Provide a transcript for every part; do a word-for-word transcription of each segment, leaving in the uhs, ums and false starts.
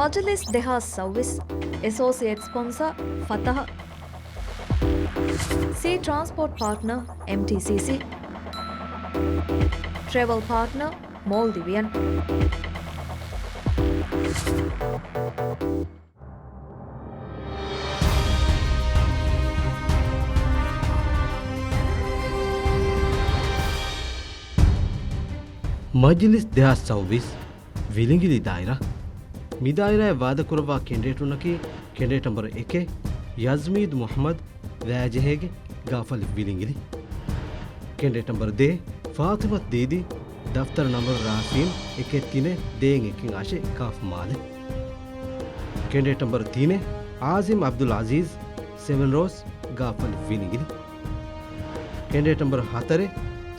މަޖިލިސް ދެހާސް ސައުވީސް، އެސޯސިއޭޓް ސްޕޮންސަރ ފަތަހަ، ސީ ޓްރާންސްޕޯޓް ޕާޓްނަރ އެމްޓީސީސީ، ޓްރެވަލް ޕާޓްނަރ މޯލްޑިވިއަން. މަޖިލިސް ދެހާސް ސައުވީސް، ވިލިނގިލި ދާއިރާ. މި ދާއިރާއަށް ވާދަކުރައްވާ ކެނޑިޑޭޓުންނަކީ، ކެނޑިޑޭޓް ނަމްބަރު އެކެއް، ޔަޒްމީދު މުޙައްމަދު، ވައިޖެހޭގެ، ގާފަލި ވިލިނގިލި. ކެނޑިޑޭޓް ނަމްބަރު ދޭއް، ފާތިމަތު ދީދީ، ދަފްތަރު ނަމްބަރު ރާސީމް، އެކެއް ތިނެއް، ދޭއް އެކެއް އާށޭ، ކާފަ މާލެ. ކެނޑިޑޭޓް ނަމްބަރު ތިނެއް، އާޒިމް އަބްދުލް އަޒީޒް، ސެވެން ރޯސް، ގާފަލި ވިލިނގިލި. ކެނޑިޑޭޓް ނަމްބަރު ހަތަރެއް،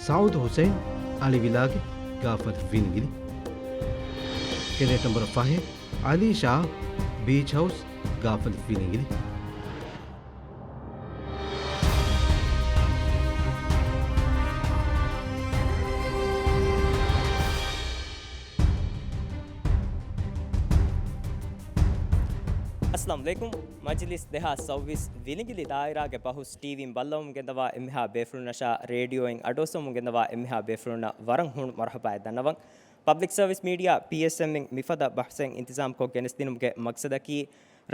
ސައުދު ހުސެން، އަޅިވިލާގެ، ގާފަލި ވިލިނގިލި. ކެނޑިޑޭޓް ނަމްބަރު ފަހެއް، އަލީ ޝާ، ބީޗް ހައުސް، ގާފަލި ވިލިނގިލި. އައްސަލާމު ޢަލައިކުމް. މަޖިލިސް ދެހާސް ސައުވީސް ވިލިނގިލި ދާއިރާގެ ބަހުސް ޓީވީން ބައްލަވަމުން ގެންދަވާ އެންމެހާ ބޭފުޅުންނަށާ، ރޭޑިއޯއިން އަޑުއައްސަވަމުން ގެންދަވާ އެންމެހާ ބޭފުޅުންނަށް ވަރަށް ހޫނު މަރުޙަބާއެއް ދަންނަވަން. ޕަބްލިކް ސަރވިސް މީޑިއާ، ޕީއެސްއެމް، އިން މިފަދަ ބަހުސެއް އިންތިޒާމްކޮށް ގެނެސްދިނުމުގެ މަޤްޞަދަކީ،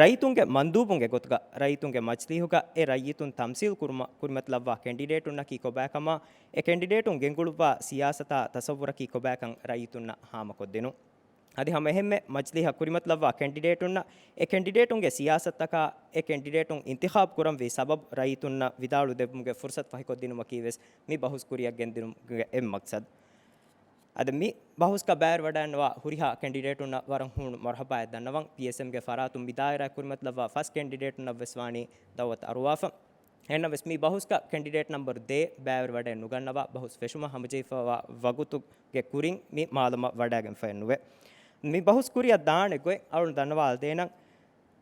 ރައްޔިތުންގެ މަންދޫބުންގެ ގޮތުގަ ރައްޔިތުންގެ މަޖިލީހުގަ އެ ރައްޔިތުން ތަމްސީލް ކުރުމަށް ކުރިމަތިލައްވާ ކެނޑިޑޭޓުންނަކީ ކޮބާކަމާ، އެ ކެނޑިޑޭޓުން ގެންގުޅުއްވާ ސިޔާސަތާ ތަޞައްވުރަކީ ކޮބާކަން ރައްޔިތުންނަށް ހާމަކޮށްދިނުން. އަދި ހަމަ އެހެންމެ މަޖިލީހަށް ކުރިމަތިލައްވާ ކެނޑިޑޭޓުންނަށް އެ ކެނޑިޑޭޓުންގެ ސިޔާސަތުތަކާ އެ ކެނޑިޑޭޓުން އިންތިޚާބު ކުރަންވީ ސަބަބު ރައްޔިތުންނަށް ވިދާޅު ދެއްވުމުގެ ފުރުޞަތު ފަހިކޮށްދިނުމަކީ ވެސް މި ބަހުސް ކުރިއަށް ގެންދިނުމުގެ އެއް މަޤްޞަދު. އަދި މި ބަހުސްގަ ބައިވެރިވަޑައިގަންނަވާ ހުރިހާ ކެނޑިޑޭޓުންނަށް ވަރަށް ހޫނު މަރުޙަބާއެއް ދަންނަވަން. ޕީއެސްއެމްގެ ފަރާތުން މި ދާއިރާ ކުރިމަތިލައްވާ ފަސް ކެނޑިޑޭޓުންނަށް ވެސް ވާނީ ދަޢުވަތު އަރުވާފަ. އެހެންނަމަވެސް މި ބަހުސްގަ ކެނޑިޑޭޓް ނަމްބަރު ދޭއް ބައިވެރިވަޑައެއް ނުގަންނަވާ، ބަހުސް ފެށުމަށް ހަމަޖެހިފައިވާ ވަގުތުގެ ކުރިން މި މާލަމަށް ވަޑައިގެންފައެއް ނުވޭ. މި ބަހުސް ކުރިއަށް ދާނެ ގޮތް އަޅުން ދަންނަވާލަދޭނަން.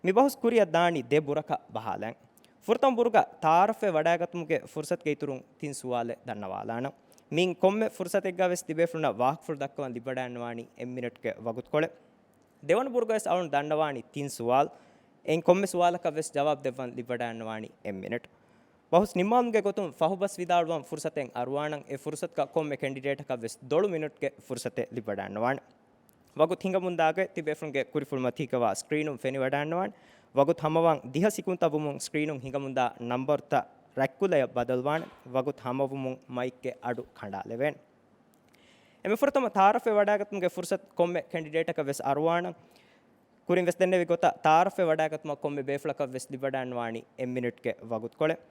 މި ބަހުސް ކުރިއަށް ދާނީ ދެ ބުރަކަށް ބަހާލަން. ފުރަތަމަ ބުރުގަ ތަޢާރަފްވެ ވަޑައިގަތުމުގެ ފުރުޞަތުގެ އިތުރުން ތިން ސުވާލެއް ދަންނަވާލާނަން. މިއިން ކޮންމެ ފުރުޞަތެއްގަ ވެސް ތިބޭފުޅުންނަށް ވާހަކަފުޅު ދައްކަވަން ލިބިވަޑައިގަންނަވާނީ އެއް މިނެޓްގެ ވަގުތުކޮޅެއް. ދެވަނަ ބުރުގަ ވެސް އަޅުން ދަންނަވާނީ ތިން ސުވާލު. އެއިން ކޮންމެ ސުވާލަކަށް ވެސް ޖަވާބު ދެއްވަން ލިބިވަޑައިގަންނަވާނީ އެއް މިނެޓް. ބަހުސް ނިންމާލުމުގެ ގޮތުން ފަހުބަސް ވިދާޅުވަން ފުރުޞަތެއް އަރުވާނަން. އެ ފުރުޞަތުގަ ކޮންމެ ކެނޑިޑޭޓަކަށް ވެސް ދޮޅު މިނެޓްގެ ފުރުޞަތެއް ލިބިވަޑައިގަންނަވާނެ. ވަގުތު ހިނގަމުންދާގޮތް ތިބޭފުޅުންގެ ކުރިފުޅުމަތީގަވާ ސްކްރީނުން ފެނިވަޑައިގަންނަވާނެ. ވަގުތު ހަމަވާން ދިހަ ސިކުންތައް ވުމުން ސްކްރީނުން ހިނގަމުންދާ ނަންބަރުތައް ރަތްކުލަޔަށް ބަދަލުވާނެ. ވަގުތު ހަމަވުމުން މައިކްގެ އަޑު ކަނޑާލެވޭނެ. އެންމެ ފުރަތަމަ ތަޢާރަފްވެ ވަޑައިގަތުމުގެ ފުރުޞަތު ކޮންމެ ކެނޑިޑޭޓަކަށް ވެސް އަރުވާނަން. ކުރިން ވެސް ދެންނެވި ގޮތަށް ތަޢާރަފްވެ ވަޑައިގަތުމަށް ކޮންމެ ބޭފުޅަކަށް ވެސް ލިބިވަޑައިގަންނަވާނީ އެއް މިނެޓްގެ ވަގުތުކޮޅެއް.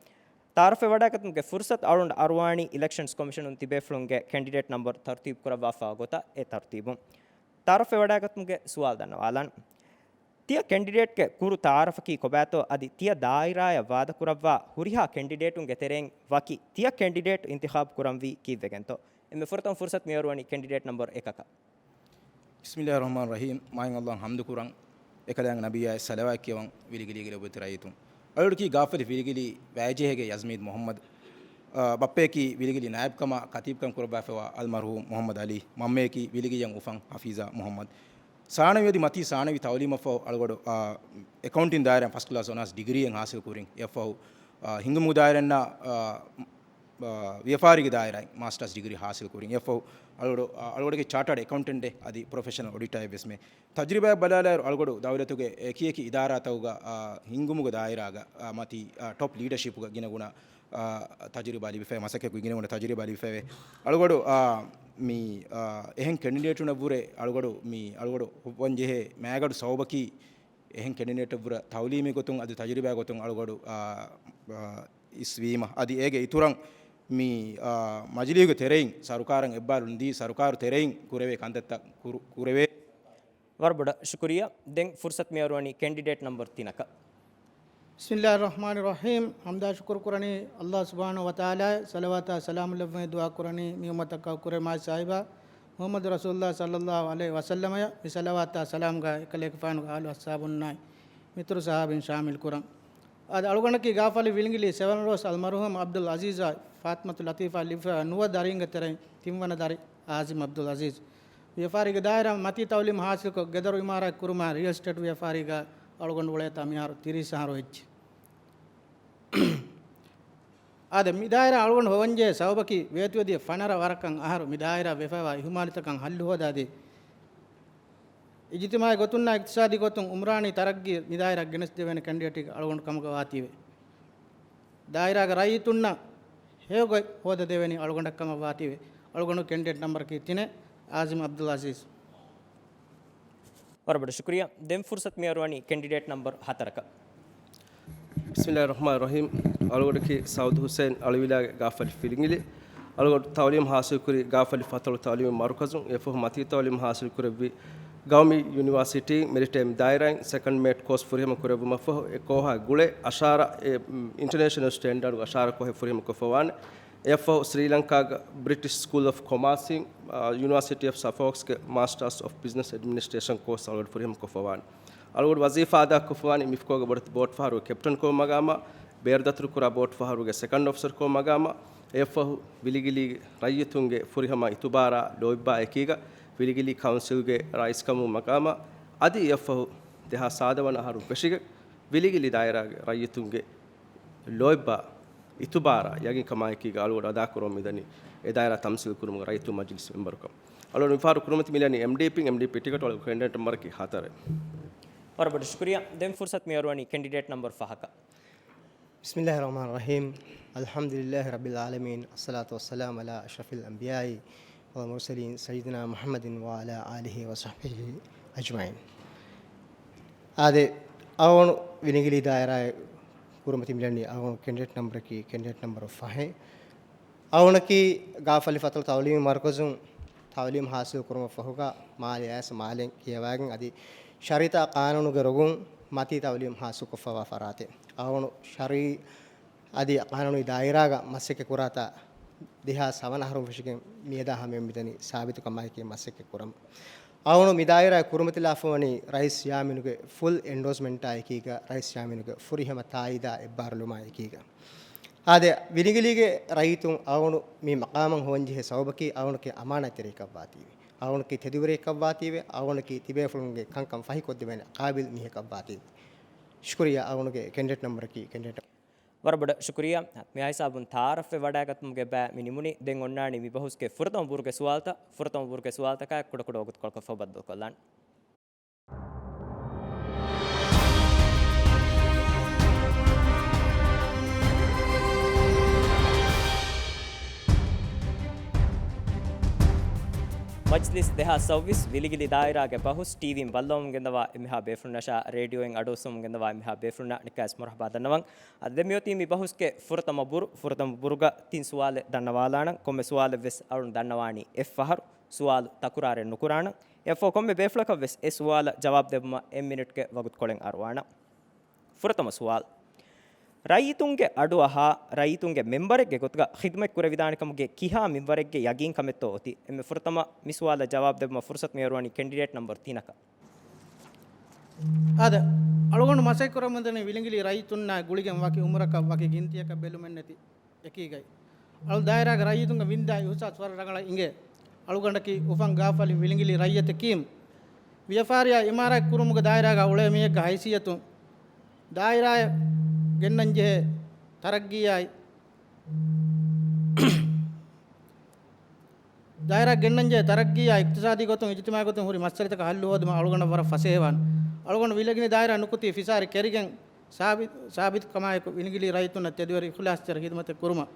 ތަޢާރަފްވެ ވަޑައިގަތުމުގެ ފުރުޞަތު އަޅުގަނޑު އަރުވާނީ އިލެކްޝަންސް ކޮމިޝަނުން ތިބޭފުޅުންގެ ކެނޑިޑޭޓް ނަންބަރު ތަރުތީބު ކުރައްވާފައިވާ ގޮތަށް އެ ތަރުތީބުން. ތަޢާރަފްވެ ވަޑައިގަތުމުގެ ސުވާލު ދަންނަވާލަން. ތިޔަ ކެނޑިޑޭޓްގެ ކުރު ތަޢާރަފަކީ ކޮބާތޯ އަދި ތިޔަ ދާއިރާއަށް ވާދަކުރައްވާ ހުރިހާ ކެނޑިޑޭޓުންގެ ތެރެއިން ވަކި ތިޔަ ކެނޑިޑޭޓު އިންތިޚާބު ކުރަންވީ ކީއްވެގެންތޯ؟ އެންމެ ފުރަތަމަ ފުރުޞަތު މިއަރުވަނީ ކެނޑިޑޭޓް ނަންބަރު އެކަކަށް. ބިސްމިއްލާހިއްރަޙްމާނިއްރަޙީމް. މާތް ﷲ އަށް ޙަމްދު ކުރަން. އެކަލާނގެ ނަބިއްޔާއަށް ޞަލަވާތް ކިޔަވަން ވިލިގިލީގެ ލޮބުވެތި ރައްޔިތުން. އަޅުގަޑަކީ ގާފަލި ވިލިގިލީ ވައިޖެހޭގެ ޔަޒްމީދު މުޙައްމަދު. އާ، ބައްޕަޔަކީ ވިލިގިލީ ނާއިބުކަމާ ކަތީބުކަން ކުރައްވާފައިވާ އަލްމަރްޙޫމް މުޙައްމަދު ޢަލީ. މަންމަޔަކީ ވިލިގިއްޔަށް އުފަން ޙަފީޒާ މުޙައްމަދު. ސާނަވީ އަދި މަތީ ސާނަވީ ތަޢުލީމަށްފަހު އަޅުގަޑު، އާ، އެކައުންޓިން ދާއިރާއިން ފަސްޓް ކްލާސް އޮނާސް ޑިގްރީއެއް ޙާޞިލް ކުރިން. އެއަށްފަހު، އާ، ހިނގުމުގެ ދާއިރާއިންނާ، އާ، އާ، ވިޔަފާރީގެ ދާއިރާއިން މާސްޓާސް ޑިގްރީ ޙާޞިލް ކުރިން. އެއަށްފަހު އަޅުގަޑު، އާ، އަޅުގަޑުގެ ޗާޓާޑް އެކައުންޓެންޓެއް އަދި ޕްރޮފެޝަނަލް އޮޑިޓަރެއް ވެސް މެ. ތަޖުރިބާއަށް ބަލާލާއިރު އަޅުގަޑު ދައުލަތުގެ އެކިއެކި އިދާރާތަކުގަ، އާ، ހިންގުމުގެ ދާއިރާގަ، އާ، މަތީ، އާ، ޓޮޕް ލީޑަޝިޕްގަ ގިނަގުނަ، އާ، ތަޖުރިބާ ލިބިފައި، މަސައްކަތްކޮށް ގިނަގުނަ ތަޖުރިބާ ލިބިފައިވޭ. އަޅުގަޑު، އާ، މި، އާ، އެހެން ކެނޑިޑޭޓުންނަށްވުރެ އަޅުގަޑު މި، އަޅުގަޑު ހުއްވަންޖެހޭ މައިގަނޑު ސަބަބަކީ، އެހެން ކެނޑިޑޭޓަށްވުރެ ތަޢުލީމީ ގޮތުން އަދި ތަޖުރިބާ ގޮތުން އަޅުގަޑު، އާ، އާ، އިސްވީމަ. އަދި އޭގެ އިތުރަށް މި، އާ، މަޖިލީހުގެ ތެރެއިން ސަރުކާރަށް އެއްބާރުލުން ދީ ސަރުކާރު ތެރެއިން ކުރެވޭ ކަންތައްތައް ކުރު-، ކުރެވޭ. ވަރަށް ބޮޑަށް ޝުކުރިއްޔާ. ދެން ފުރުޞަތު މިއަރުވަނީ ކެނޑިޑޭޓް ނަމްބަރު ތިނަކަށް. ބިސްމިއްލާހިއްރަޙްމާނިއްރަޙީމް. ޙަމްދާ ޝުކުރު ކުރަނީ ﷲ ސުބްޙާނަހޫ ވަތަޢާލާއަށް، ޞަލަވާތާ ސަލާމް ލެއްވަނީ ދުޢާ ކުރަނީ މި އުއްމަތަށް ކައު ކުރެ މާތް ސާހިބާ މުޙައްމަދު ރަސޫލުﷲ ޞައްލަﷲ ޢަލައިހި ވަސައްލަމަޔަށް. މި ޞަލަވާތާ ސަލާމްގަ އެކަލޭގެފާނުގެ އާލު އަޞްޙާބުންނާއި މިތުރު ޞަޙާބީން ޝާމިލް ކުރަން. އަދި އަޅުގަނޑަކީ ގާފަލި ވިލިނގިލީ ސެވެން ރޯސް އަލްމަރުޙޫމް ޢަބްދުލް ޢަޒީޒާއި ފާތިމަތު ލަތީފާ ލިބިފައި ނުވަ ދަރީންގެ ތެރެއިން ތިންވަނަ ދަރި އާޒިމް ޢަބްދުލް ޢަޒީޒް. ވިޔަފާރީގެ ދާއިރާ މަތީ ތައުލީމު ހާސިލްކޮށް، ގެދޮރު އިމާރާތް ކުރުމާ، ރިއަލް އެސްޓޭޓް ވިޔަފާރީގަ އަޅުގަނޑު އުޅޭތާ މިހާރު ތިރީސް އަހަރު އެއްޗެއް. އާދެ، މި ދާއިރާ އަޅުގަނޑު ހޮވަންޖެހޭ ސަބަބަކީ، ވޭތުވެދިޔަ ފަނަރަ ވަރަކަށް އަހަރު މި ދާއިރާ ވެފައިވާ އިހުމާލުތަކަށް ހައްލު ހޯދާދީ، އިޖުތިމާއީ ގޮތުންނާ އިޤްތިޞާދީ ގޮތުން އުމްރާނީ ތަރައްގީ މި ދާއިރާ ގެނެސްދެވޭނެ ކެންޑިޑޭޓެއް އަޅުގަނޑު ކަމުގަ ވާތީވެ. ދާއިރާގެ ރައްޔިތުންނަށް ހެޔޮގޮތް ހޯދަދެވޭނީ އަޅުގަނޑަށް ކަމަށް ވާތީވެ. އަޅުގަނޑު ކެންޑިޑޭޓް ނަމްބަރަކީ ތިނެއް، އާޒިމް ޢަބްދުލް ޢަޒީޒް. ވަރަށް ބޮޑަށް ޝުކުރިއްޔާ. ދެން ފުރުސަތު މިއަރުވަނީ ކެންޑިޑޭޓް ނަމްބަރު ހަތަރަކަށް. بسم الله الرحمن الرحيم. އަޅުގަނޑަކީ ސައުދު ހުސެން، އަޅުވިލާގެ ގާފަލި ފިލިނގިލި. އަޅުގަނޑު ތައުލީމު ހާސިލްކުރީ ގާފަލި ފަތަޅު ތައުލީމީ މަރުކަޒުން. އެފަހު މަތީ ތައުލީމު ހާސިލްކުރެއްވީ ގައުމީ ޔުނިވާސިޓީ، މެރިޓައިމް ދާއިރާއިން. ސެކަންޑް މޭޓް ކޯސް ފުރިހަމަ ކުރެއްވުމަށްފަހު، އެ ކޯހާ ގުޅޭ އަށާރަ، އެ، އިންޓަރނޭޝަނަލް ސްޓޭންޑަޑްގެ އަށާރަ ކޯހެއް ފުރިހަމަ ކޮށްފަވާނެ. އެއަށްފަހު ސްރީލަންކާގެ ބްރިޓިޝް ސްކޫލް އޮފް ކޮމާސްއިން، އާ، ޔުނިވާސިޓީ އޮފް ސަފޯކްސްގެ މާސްޓާސް އޮފް ބިޒްނަސް އެޑްމިނިސްޓްރޭޝަން ކޯސް އަޅުގަނޑު ފުރިހަމަ ކޮށްފަވާނެ. އަޅުގަނޑު ވަޒީފާ އަދާކޮށްފަވާނީ މިފްކޯގެ ބޯޓް، ބޯޓްފަހަރުގެ ކެޕްޓަން ކޯ މަގާމާ، ބޭރުދަތުރުކުރާ ބޯޓްފަހަރުގެ ސެކަންޑް އޮފިސަރ ކޯ މަގާމާ. އެއަށްފަހު ވިލިގިލީގެ ރައްޔިތުންގެ ފުރިހަމަ އިތުބާރާ ލޯތްބާ އެކީގަ، ވިލިގިލީ ކައުންސިލްގެ ރައީސްކަމު މަގާމާ. އަދި އެއަށްފަހު ދެހާސް ސާދަ ވަނަ އަހަރު ވެށިގެން، ވިލިގިލި ދާއިރާގެ ރައްޔިތުންގެ ލޯތްބާ އިތުބާރާ ޔަގީންކަމާއެކީގަ އަޅުގަނޑު އަދާކުރަމުން މިދަނީ އެ ދާއިރާ ތަމްސީލް ކުރުމުގެ ރައްޔިތު މަޖިލިސް މެމްބަރުކަން. އަޅުގަނޑު މިފަހަރު ކުރިމަތި މިލަނީ އެމްޑީޕީން، އެމްޑީޕީ ޓިކެޓް އަޅުގަނޑު ކެންޑިޑޭޓް ނަމްބަރަކީ ހަތަރެއް. ވަރަށް ބޮޑަށް ޝުކުރިއްޔާ. ދެން ފުރުސަތު މިއަރުވަނީ ކެންޑިޑޭޓް ނަމްބަރު ފަހަކަށް. بسم الله الرحمن الرحيم. الحمد لله رب العالمين. الصلاة والسلام على أشرف الأنبياء والمرسلين سيدنا محمد وعلى آله وصحبه أجمعين. އާދެ، އަޅުގަނޑު ވިލިގިލި ދާއިރާއަށް ކުރިމަތި މިލަނީ އަޅުގަނޑު ކެންޑިޑޭޓް ނަމްބަރަކީ ކެންޑިޑޭޓް ނަމްބަރު ފަހެއް. އަޅުގަނޑަކީ ގާފަލި ފަތަޅު ތައުލީމީ މަރުކަޒުން ތައުލީމު ހާސިލް ކުރުމަށްފަހުގަ މާލެ އައިސް މާލެން ކިޔަވައިގެން އަދި ޝަރީއަތާ ޤާނޫނުގެ ރޮގުން މަތީ ތައުލީމު ހާސިލްކޮށްފަވާ ފަރާތެއް. އަޅުގަނޑު ޝަރީ އަދި ޤާނޫނީ ދާއިރާގަ މަސައްކަތް ކުރާތާ ދެހާސް ހަވަނަ އަހަރުން ފެށިގެން މިއަދާ ހަމަޔަށް މިދަނީ ސާބިތުކަމާއެކީ މަސައްކަތް ކުރަމުން. އަޅުގަނޑު މި ދާއިރާއަށް ކުރިމަތިލާފަވަނީ ރައީސް ޔާމީނުގެ ފުލް އެންޑޯސްމަންޓާ އެކީގަ، ރައީސް ޔާމީނުގެ ފުރިހަމަ ތާއީދާ އެއްބާރުލުމާ އެކީގަ. އާދެ، ވިލިގިލީގެ ރައްޔިތުން އަޅުގަނޑު މި މަޤާމަށް ހޮވަންޖެހޭ ސަބަބަކީ އަޅުގަނޑުގެ އަމާނާތްތެރިކަން ވާތީވެ. އަޅުގަނޑަކީ ތެދުވެރިއެއްކަން ވާތީވެ. އަޅުގަނޑަކީ ތިބޭފުޅުންގެ ކަންކަން ފަހިކޮށްދެވޭނެ ޤާބިލް މީހަކަށް ވާތީވެ. ޝުކުރިއްޔާ. އަޅުގަނޑުގެ ކެންޑިޑޭޓް ނަމްބަރަކީ ކެންޑިޑޭޓް. ވަރަށް ބޮޑަށް ޝުކުރިއްޔާ. މިހާ ހިސާބުން ތައާރަފްވެ ވަޑައިގަތުމުގެ ބައި މި ނިމުނީ. ދެން އޮންނާނީ މި ބަހުސްގެ ފުރަތަމަ ބުރުގެ ސުވާލުތައް. ފުރަތަމަ ބުރުގެ ސުވާލުތަކާއި ކުޑަކުޑަ ވަގުތުކޮޅަކަށް ފަހު ބައްދަލުކޮށްލާން. މަޖްލިސް ދެހާސް ސައުވީސް ވިލިގިލި ދާއިރާގެ ބަހުސް ޓީވީން ބައްލަވަމުން ގެންދަވާ އެންމެހާ ބޭފުޅުންނަށާ، ރޭޑިއޯއިން އަޑުއައްސަވަމުން ގެންދަވާ އެންމެހާ ބޭފުޅުންނަށް ނިކާސް މަރުޙަބާ ދަންނަވަން. އަދި ދެން މިއޮތީ މި ބަހުސްގެ ފުރަތަމަ ބުރު، ފުރަތަމަ ބުރުގަ ތިން ސުވާލެއް ދަންނަވާލާނަން. ކޮންމެ ސުވާލެއް ވެސް އަޅުން ދަންނަވާނީ އެއްފަހަރު. ސުވާލު ތަކުރާރެއް ނުކުރާނަން. އެއަށްފަހު ކޮންމެ ބޭފުޅަކަށް ވެސް އެ ސުވާލަށް ޖަވާބު ދެއްވުމަށް އެއް މިނިޓްގެ ވަގުތުކޮޅެއް އަރުވާނަން. ފުރަތަމަ ސުވާލު. ރައްޔިތުންގެ އަޑު އަހާ، ރައްޔިތުންގެ މެމްބަރެއްގެ ގޮތުގަ ޚިދުމަތް ކުރެވިދާނެ ކަމުގެ ކިހާ މިންވަރެއްގެ ޔަގީންކަމެއްތޯ އޮތީ؟ އެންމެ ފުރަތަމަ މި ސުވާލަށް ޖަވާބު ދެއްވުމަށް ފުރުސަތު މިއަރުވަނީ ކެންޑިޑޭޓް ނަމްބަރު ތިނަކަށް. އާދެ، އަޅުގަނޑު މަސައްކަތް ކުރަމުންދަނީ ވިލިނގިލި ރައްޔިތުންނާ ގުޅިގެން ވަކި އުމުރަކަށް ވަކި ގިންތިއަކަށް ބެލުމެއްނެތި އެކީގައި. އަޅު ދާއިރާގެ ރައްޔިތުންގެ ވިންދާ އިހުސާސް ވަރަށް ރަނގަޅަށް އިނގޭ. އަޅުގަނޑަކީ އުފަން ގާފަލި ވިލިނގިލި ރައްޔިތެއް ކީމް. ވިޔަފާރިއާ އިމާރާތް ކުރުމުގެ ދާއިރާގަ އުޅޭ މީހެއްގެ ހައިސިއްޔަތުން ދާއިރާއަށް ގެންނަންޖެހޭ ތަރައްގީއާއި، ދާއިރާ ގެންނަންޖެހޭ ތަރައްގީއާ އިޤްތިޞާދީ ގޮތުން އިޖުތިމާޢީ ގޮތުން ހުރި މައްސަލަތަކަށް ހައްލު ހޯދުމަށް އަޅުގަނޑަށް ވަރަށް ފަސޭހަވާން. އަޅުގަނޑު ވިލިގިލި ދާއިރާ ނުކުތީ ފިސާރި ކެރިގެން ސާބި-، ސާބިތުކަމާއެކު ވިލިގިލި ރައްޔިތުންނަށް ތެދުވެރި އިޚްލާޞްތެރި ޚިދުމަތެއް ކުރުމަށް.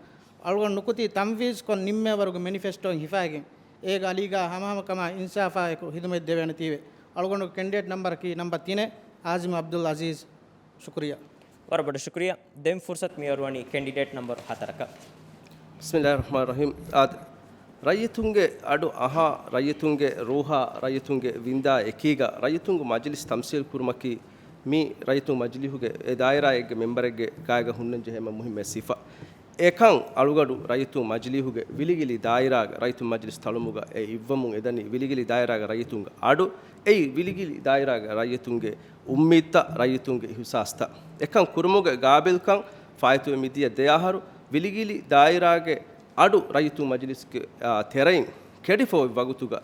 އަޅުގަނޑު ނުކުތީ ތަންފީޒުކޮށް ނިންމޭވަރުގެ މެނިފެސްޓޯއިން ހިފައިގެން އޭގެ އަލީގާ ހަމަހަމަކަމާ އިންސާފާއެކު ޚިދުމަތް ދެވޭނެތީވެ. އަޅުގަނޑުގެ ކެންޑިޑޭޓް ނަމްބަރަކީ ނަމްބަރު ތިނެއް، އާޒިމް ޢަބްދުލް ޢަޒީޒް. ޝުކުރިއްޔާ. ވަރަށް ބޮޑަށް ޝުކުރިއްޔާ. ދެން ފުރުސަތު މިއަރުވަނީ ކެންޑިޑޭޓް ނަމްބަރު ހަތަރަކަށް. بسم الله الرحمن الرحيم. އާދެ، ރައްޔިތުންގެ އަޑު އަހާ، ރައްޔިތުންގެ ރޫހާ، ރައްޔިތުންގެ ވިންދާ އެކީގަ ރައްޔިތުންގެ މަޖިލިސް ތަމްސީލް ކުރުމަކީ މި ރައްޔިތުން މަޖިލީހުގެ އެ ދާއިރާއެއްގެ މެމްބަރެއްގެ ގާތްގަ ހުންނަންޖެހޭ އެންމެ މުހިއްމު ސިފަ. އެކަން އަޅުގަޑު ރައްޔިތުން މަޖިލީހުގެ ވިލިގިލި ދާއިރާގެ ރައްޔިތުން މަޖިލިސް ތަޅުމުގަ އެ އިއްވަމުން އެދަނީ ވިލިގިލި ދާއިރާގެ ރައްޔިތުންގެ އަޑު، އެއީ ވިލިގިލި ދާއިރާގެ ރައްޔިތުންގެ އުއްމީދުތައް، ރައްޔިތުންގެ އިހުސާސްތައް. އެކަން ކުރުމުގެ ގާބިލްކަން ފާއިތުވެ މިދިޔަ ދެ އަހަރު ވިލިގިލި ދާއިރާގެ އަޑު ރައްޔިތުން މަޖިލިސްގެ، އާ، ތެރެއިން ކެޑިފަ އޮތް ވަގުތުގަ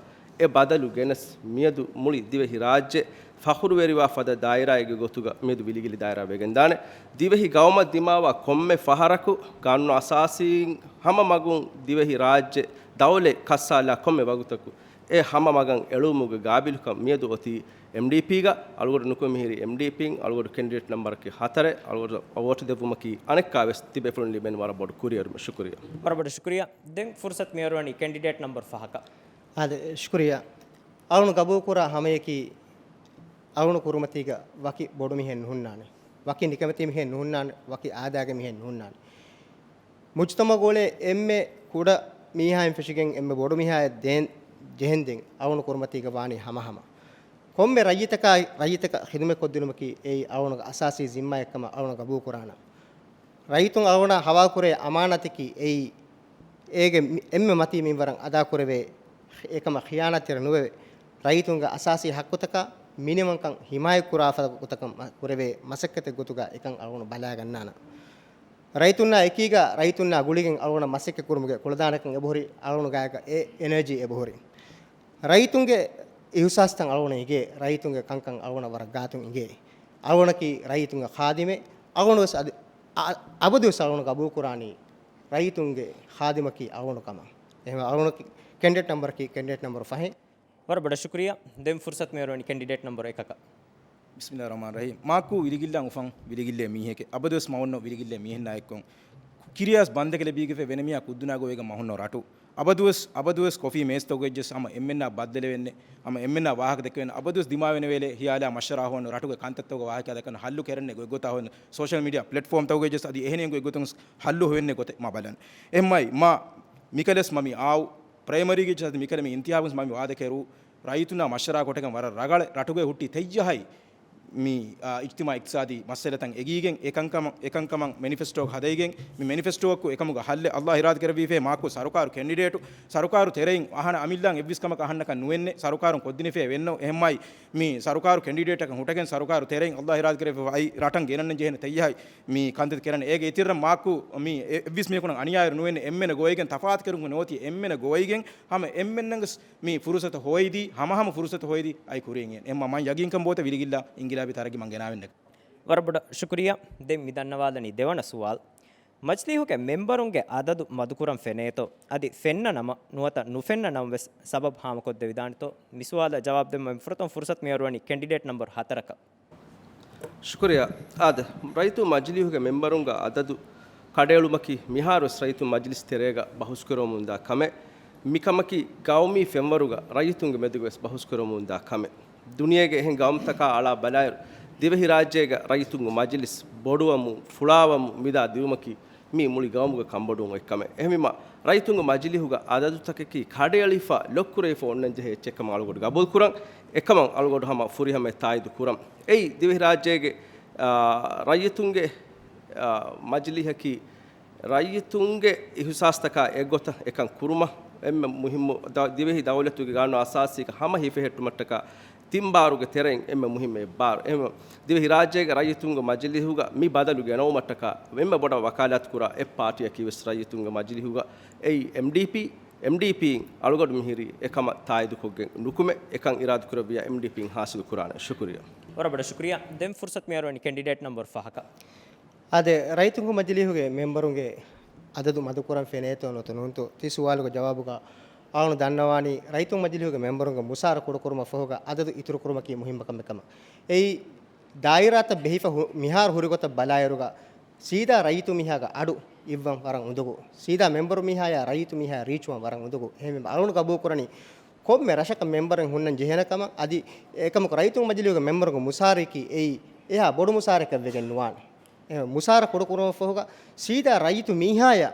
އެ ބަދަލު ގެނެސް މިއަދު މުޅި ދިވެހި ރާއްޖެ ފަޚުރުވެރިވާ ފަދަ ދާއިރާއެއްގެ ގޮތުގަ މިއަދު ވިލިގިލި ދާއިރާ ވެގެންދާނެ. ދިވެހި ގައުމަށް ދިމާވާ ކޮންމެ ފަހަރަކު ގާނޫނު އަސާސީން ހަމަ މަގުން ދިވެހި ރާއްޖެ ދައުލަތް ކައްސާލާ ކޮންމެ ވަގުތަކު އެ ހަމަ މަގަށް އެޅުވުމުގެ ގާބިލުކަން މިއަދު އޮތީ އެމްޑީޕީގަ. އަޅުގަޑު ނުކުމެ މިހިރީ އެމްޑީޕީން، އަޅުގަޑު ކެންޑިޑޭޓް ނަމްބަރަކީ ހަތަރެއް. އަޅުގަޑު ވޯޓު ދެއްވުމަކީ އަނެއްކާވެސް ތިބޭފުޅުން ލިބެން ވަރަށް ބޮޑު ކުރިއެރުމެއް. ޝުކުރިއްޔާ. ވަރަށް ބޮޑަށް ޝުކުރިއްޔާ. ދެން ފުރުސަތު މިއަރުވަނީ ކެންޑިޑޭޓް ނަމްބަރު ފަހަކަށް. އާދެ، ޝުކުރިއްޔާ. އަޅުން ގަބޫލުކުރާ ހަމަޔަކީ އަޅުން ކުރިމަތީގަ ވަކި ބޮޑު މިހެއް ނުހުންނާނެ. ވަކި ނިކަމެތި މިހެއް ނުހުންނާނެ. ވަކި އާދައިގެ މިހެއް ނުހުންނާނެ. މުޖުތަމަޢުގަ އުޅޭ އެންމެ ކުޑަ މީހާއިން ފެށިގެން އެންމެ ބޮޑު މީހާޔަށް ދޭން ޖެހެންދެން އަޅުން ކުރިމަތީގަ ވާނީ ހަމަހަމަ. ކޮންމެ ރައްޔިތަކާ، ރައްޔިތަކަށް ޚިދުމަތް ކޮށްދިނުމަކީ އެއީ އަޅުންގެ އަސާސީ ޒިންމާއެއްކަމަށް އަޅުން ގަބޫލުކުރާނަން. ރައްޔިތުން އަޅުން ހަވާލުކުރޭ އަމާނާތަކީ އެއީ އޭގެ މި-، އެންމެ މަތީ މިންވަރަށް އަދާކުރެވޭ، އެކަމަށް ޚިޔާނާތްތެރި ނުވެވެ، ރައްޔިތުންގެ އަސާސީ ހައްޤުތަކާ މިނިވަންކަން ހިމާޔަތްކުރާ ފަދަ ގޮތަކަށް މަ-، ކުރެވޭ މަސައްކަތެއް ގޮތުގަ އެކަން އަޅުން ބަލާގަންނާނަން. ރައްޔިތުންނާ އެކީގަ ރައްޔިތުންނާ ގުޅިގެން އަޅުގަނޑަށް މަސައްކަތް ކުރުމުގެ ކުޅަދާނަކަން އެބަހުރި، އަޅުގަނޑު ގާތްގަ އެ އެނަރޖީ އެބަހުރި. ރައްޔިތުންގެ އިހުސާސްތައް އަޅުގަނޑަށް އިނގޭ، ރައްޔިތުންގެ ކަންކަން އަޅުގަނޑަށް ވަރަށް ގާތުން އިނގޭ. އަޅުގަނޑަކީ ރައްޔިތުންގެ ޚާދިމެއް. އަޅުގަނޑުވެސް އަދި، އަ-، އަބަދުވެސް އަޅުގަނޑު ގަބޫލުކުރާނީ ރައްޔިތުންގެ ޚާދިމަކީ އަޅުގަނޑު ކަމަށް. އެހެންވެ އަޅުގަނޑަކީ ކެންޑިޑޭޓް ނަމްބަރަކީ ކެންޑިޑޭޓް ނަމްބަރު ފަހެއް. ވަރަށް ބޮޑަށް ޝުކުރިއްޔާ. ދެން ފުރުސަތު މިއަރުވަނީ ކެންޑިޑޭޓް ނަމްބަރު އެކަކަށް. ބިސްމިއްލާހި ރަޙްމާނި ރަޙީމް. މާކު ވިލިގިއްލާ އުފަން ވިލިގިއްލޭ މީހެކޭ. އަބަދުވެސް މަ އޮންނަ ވިލިގިއްލޭ މީހެއް ނާއެއްކޮށް. ކިރިޔާސް ބަންދެކެ ލެބީގެފެ ވެނެ މީހާ ކުއްދުނާގޮވޭގެ މަ ހުންނަ ރަޓު. އަބަދުވެސް، އަބަދުވެސް ކޮފީ މޭޒްތަކުގައި ޖެސް ހަމަ އެންމެންނާ ބައްދަލެވެންނެ، ހަމަ އެންމެންނާ ވާހަކަ ދެކެވެން، އަބަދުވެސް ދިމާވެނެވޭލެ ހިޔާލާ މަޝްވަރާ ހޮވަން ރަޓުގެ ކަންތައްތަކުގެ ވާހަކަ ދައްކަން ހައްލު ކެރެންނެ ގޮތްގޮތާ ހޮވަން ސޯޝަލް މީޑިއާ ޕްލެޓްފޯމްތަކުގައި ޖެސް އަދި އެހެނިހެން ގޮތްގޮތުން ހައްލު ހޮވެންނެ ގޮތެއް މަ ބަލަން. އެހެންމައި މަ މިކަލެސް މަ މި އާއު ޕްރައިމަރީގެ ޖެސް އަދި މިކަލެ މި އިންތިހާބުން މަ މި ވާދަ ކެރޫ ރައްޔިތުންނާ މަޝްވަރާ ކޮޓެގެން ވަރަށް ރަގަޅެއް ރަޓުގައި ހުއްޓި ތެއްޔަހައި މި، އާ، އިޖްތިމާޢީ އިޤްތިޞާދީ މައްސަލަތައް އެގީގެން އެކަންކަމަށް، އެކަންކަމަށް މެނިފެސްޓޯއަކަށް ހަދައިގެން މި މެނިފެސްޓޯއަކު އެކަމުގަ ހައްލެއް އައްލާހް އިރާދަ ކެރެވީފޭ މާކު ސަރުކާރު ކެންޑިޑޭޓު ސަރުކާރު ތެރެއިން އަހަނަ އަމިއްލައަށް އެއްވިސް ކަމަކަށް އަހަންނަކަށް ނުވެންނެ ސަރުކާރުން ކޮށްދިނެފޭ ވެންނޯ. އެހެންމައި މި ސަރުކާރު ކެންޑިޑޭޓަކަށް ހުންނަގެން ސަރުކާރު ތެރެއިން އައްލާހް އިރާދަ ކެރެވިފައި ރަޓަށް ގެނަންނަން ޖެހޭނެ ތެއްޔަހައި މި ކަންތައް ކެރަން. އޭގެ އިތިއްރަށް މާކު މި އެ-، އެއްވިސް މީހަކުނަށް އަނިޔާވެރި ނުވެންނެ އެންމެނަށް ގޮވައިގެން ތަފާތު ކެރުމުގެ ނޯތި އެންމެނަށް ގޮވައިގެން ހަމަ އެންމެންނަށް ވެސް މި ފުރުސަތު ހޯއިދީ، ހަމަހަމަ ފުރުސަތު ހޯއިދީ އައި ކުރިއަށް އެން. އެހެންމަ މަން ޔަގީންކަން ބޯތަ ވިލިގިއްލާ އިންގިލާބީ ތަރައްގީ މަން ގެނާވެންނެ. ވަރަށް ބޮޑަށް ޝުކުރިއްޔާ. ދެން މި ދަންނަވާލަނީ ދެވަނަ ސުވާލު. މަޖިލީހުގެ މެންބަރުންގެ އަދަދު މަދުކުރަން ފެނޭތޯ؟ އަދި ފެންނަ ނަމަ ނުވަތަ ނުފެންނަ ނަމަ ވެސް ސަބަބު ހާމަކޮށްދެވިދާނެތޯ؟ މި ސުވާލަށް ޖަވާބު ދެއްވުމަށް ފުރަތަމަ ފުރުސަތު މިއަރުވަނީ ކެންޑިޑޭޓް ނަމްބަރު ހަތަރަކަށް. ޝުކުރިއްޔާ. އާދެ، ރައްޔިތުން މަޖިލީހުގެ މެންބަރުންގެ އަދަދު ކަޑައެޅުމަކީ މިހާރުވެސް ރައްޔިތުން މަޖިލިސް ތެރޭގަ ބަހުސްކުރަމުންދާ ކަމެއް. މިކަމަކީ ގައުމީ ފެންވަރުގަ ރައްޔިތުންގެ މެދުގަވެސް ބަހުސްކުރަމުންދާ ކަމެއް. ދުނިޔޭގެ އެހެން ގައުމުތަކާ އަޅާ ބަލާއިރު، ދިވެހިރާއްޖޭގަ ރައްޔިތުންގެ މަޖިލިސް ބޮޑުވަމުން، ފުޅާވަމުން މިދާ ދިއުމަކީ މީ މުޅި ގައުމުގެ ކަންބޮޑުވުން އޮތްކަމެއް. އެހެންވީމަ، ރައްޔިތުންގެ މަޖިލީހުގަ އަދަދުތަކަކީ ކަޑައެޅިފަ، ލޮކްކުރެވިފަ އޮންނަންޖެހޭ އެއްޗެއްކަމަށް އަޅުގަޑު ގަބޫލުކުރަން. އެކަމަށް އަޅުގަޑު ހަމަ ފުރިހަމަޔަށް ތާއީދު ކުރަން. އެއީ، ދިވެހިރާއްޖޭގެ، އާ، ރައްޔިތުންގެ، އާ، މަޖިލީހަކީ ރައްޔިތުންގެ އިހުސާސްތަކާ އެއްގޮތަށް އެކަން ކުރުމަށް އެންމެ މުހިއްމު ދަ-، ދިވެހި ދައުލަތުގެ ގާނޫނު އަސާސީގެ ހަމަ ހިފެހެއްޓުމަށްޓަކާ ތިން ބާރުގެ ތެރެއިން އެންމެ މުހިއްމު އެއް ބާރު. އެހެންވެ، ދިވެހިރާއްޖޭގެ ރައްޔިތުންގެ މަޖިލީހުގަ މި ބަދަލު ގެނައުމަށްޓަކާ އެންމެ ބޮޑަށް ވަކާލާތު ކުރާ އެއް ޕާޓީއަކީ ވެސް ރައްޔިތުންގެ މަޖިލީހުގަ އެއީ އެމްޑީޕީ. އެމްޑީޕީން އަޅުގަޑު މިހިރީ އެކަމަށް ތާއީދުކޮށްގެން ނުކުމެ، އެކަން އިރާދަކުރެއްވިޔާ އެމްޑީޕީން ހާސިލު ކުރާނެ. ޝުކުރިއްޔާ. ވަރަށް ބޮޑަށް ޝުކުރިއްޔާ. ދެން ފުރުސަތު މިއަރުވަނީ ކެންޑިޑޭޓް ނަމްބަރު ފަހަކަށް. އާދެ، ރައްޔިތުންގެ މަޖިލީހުގެ މެންބަރުންގެ އަދަދު މަދުކުރަން ފެނޭތޯ ނުތޯ ނޫންތޯ ތި ސުވާލުގެ ޖަވާބުގަ އަޅުން ދަންނަވާނީ ރައްޔިތުންގެ މަޖިލީހުގެ މެންބަރުންގެ މުސާރަ ކުޑަކުރުމަށް ފަހުގަ އަދަދު އިތުރުކުރުމަކީ މުހިއްމު ކަމެއް ކަމަށް. އެއީ، ދާއިރާތައް ބެހިފަ ހު-، މިހާރު ހުރި ގޮތަށް ބަލާއިރުގަ ސީދާ ރައްޔިތު މީހާގެ އަޑު އިއްވަން ވަރަށް އުނދަގޫ. ސީދާ މެންބަރު މީހާޔާ ރައްޔިތު މީހާ ރީޗުވަން ވަރަށް އުނދަގޫ. އެހެންވީމަ އަޅުން ގަބޫލުކުރަނީ ކޮންމެ ރަށަކަށް މެންބަރެއް ހުންނަން ޖެހޭނެ ކަމަށް. އަދި އެކަމަކު ރައްޔިތުންގެ މަޖިލީހުގެ މެންބަރުންގެ މުސާރައަކީ އެއީ އެހާ ބޮޑު މުސާރައަކަށް ވެގެން ނުވާނެ. އެ މުސާރަ ކުޑަކުރުމަށްފަހުގަ ސީދާ ރައްޔިތު މީހާޔާ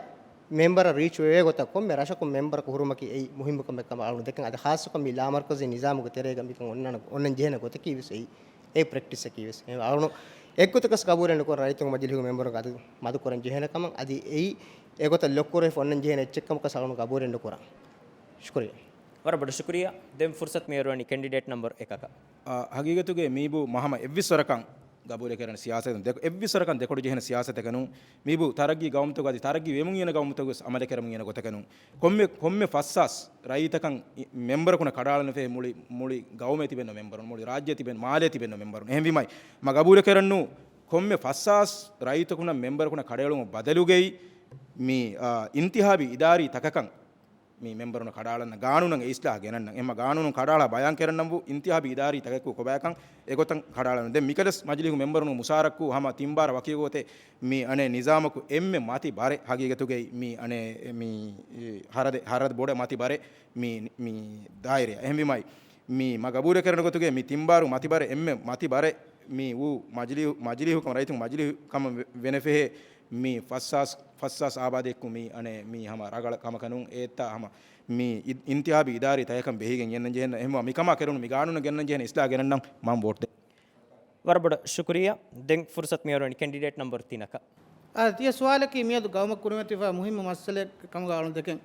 މެންބަރަށް ރީޗުވެވޭ ގޮތަށް ކޮންމެ ރަށަކުން މެންބަރަކު ހުރުމަކީ އެއީ މުހިއްމު ކަމެއް ކަމަށް އަޅުން ދެކެން. އަދި ޚާއްޞަކޮށް މި ލާމަރުކަޒީ ނިޒާމުގެ ތެރޭގަ މިކަން އޮންނަން، އޮންނަން ޖެހޭނެ ގޮތަކީ ވެސް އެއީ. އެ ޕްރެކްޓިސްއަކީ ވެސް. އެ އަޅުން އެއްގޮތަކަސް ގަބޫލެއް ނުކުރަން ރައްޔިތުންގެ މަޖިލީހުގެ މެންބަރުންގެ އަދަދު މަދުކުރަން ޖެހޭނެ ކަމަށް. އަދި އެއީ އެގޮތަށް ލޮކްކުރެވިފަ އޮންނަން ޖެހޭނެ އެއްޗެއްކަމަކަސް އަޅުން ގަބޫލެއް ނުކުރަން. ޝުކުރިއްޔާ. ވަރަށް ބޮޑަށް ޝުކުރިއްޔާ. ދެން ފުރުސަތު މިއަރުވަނީ ކެންޑިޑޭޓް ނަމްބަރު އެކަކަށް. އާ، ހަގީގަތުގައި މީބޫ މަ ހަމަ އެއްވިސް ވަރަކަށް ގަބޫލެކެރޭނެ ސިޔާސަތުން ދެ-، އެއްވިއްސަރަކަށް ދެކޮޅު ޖެހޭނެ ސިޔާސަތަކަށް ނޫން. މިބު ތަރައްގީ ގައުމުތަކުގަ އަދި ތަރައްގީ ވެމުން އިން ގައުމުތަކުވެސް އަމަލެކެރަމުން އިން ގޮތަކަށް ނޫން. ކޮންމެ، ކޮންމެ ފައްސާސް ރައްޔިތަކަށް އި-، މެމްބަރަކުންނަށް ކަޑައަޅަން ފެހޭ މުޅި، މުޅި ގައުމޭ ތިބެންނަ މެމްބަރުން، މުޅި ރާއްޖޭ ތިބެން، މާލޭ ތިބެންނަ މެމްބަރުން. އެހެންވީމާ، މަ ގަބޫލެކެރަން ނޫން. ކޮންމެ ފައްސާސް ރައްޔިތަކުންނަށް މެމްބަރަކުންނަށް ކަޑައެޅުމަށް ބަދަލުގައި މި، އާ، އިންތިހާބީ އިދާރީ ތަކަކަށް މި މެމްބަރުން ކަޑައަޅަން ގާނޫނަށް އިސްލާހް ގެނަންނަން. އެހެންމަ ގާނޫނު ކަޑައަޅާ ބަޔާން ކެރަންނަންވު އިންތިހާބީ އިދާރީ ތަކަކު ކޮބާކަން އެގޮތަށް ކަޑައަޅަން. ދެން މިކަލަސް މަޖިލީހު މެމްބަރުން މުސާރައްކު ހަމަ ތިން ބާރަ ވަކި ގޮތެއް މި އަނެއް ނިޒާމަކު އެންމެ މަތި ބަރެއް ހަގީގަތުގައި މި އަނެއް މި ހަރަދެ، ހަރަދެ ބޮޑެ މަތި ބަރެއް މި، މި ދާއިރައަށް. އެހެންވީމާ، މި މަ ގަބޫލެކެރެން ގޮތުގެ މި ތިން ބާރު މަތި ބަރެއް އެންމެ މަތި ބަރެއް މި ވޫ މަޖިލީހު، މަޖިލީހު ކަމަށް ރައްޔިތުން މަޖިލީހު ކަމަށް ވެ-، ވެނެފެހޭ މި ފައްސާސް، ފައްސާސް އާބާދީއެއްކު މި އަނެއް މި ހަމަ ރަގަޅަށް ކަމަކަށް ނޫން. އޭތާ ހަމަ މި އި-، އިންތިހާބީ އިދާރީ ތަކަކަށް ބެހިގެން ގެންނަން ޖެހޭން. އެހެންވީމާ މިކަމާ ކެރުނު މި ގާނޫނަށް ގެންނަން ޖެހޭނެ އިސްލާހް ގެނަންނަން މަން ވޯޓް ދޭ. ވަރަށް ބޮޑަށް ޝުކުރިއްޔާ. ދެން ފުރުސަތު މިއަރުވަނީ ކެންޑިޑޭޓް ނަމްބަރު ތިނަކަށް. އާ، ތިޔަ ސުވާލަކީ މިއަދު ގައުމަށް ކުރިމަތިވާ މުހިއްމު މައްސަލައެއް ކަމުގަ އަޅުން ދެކެން.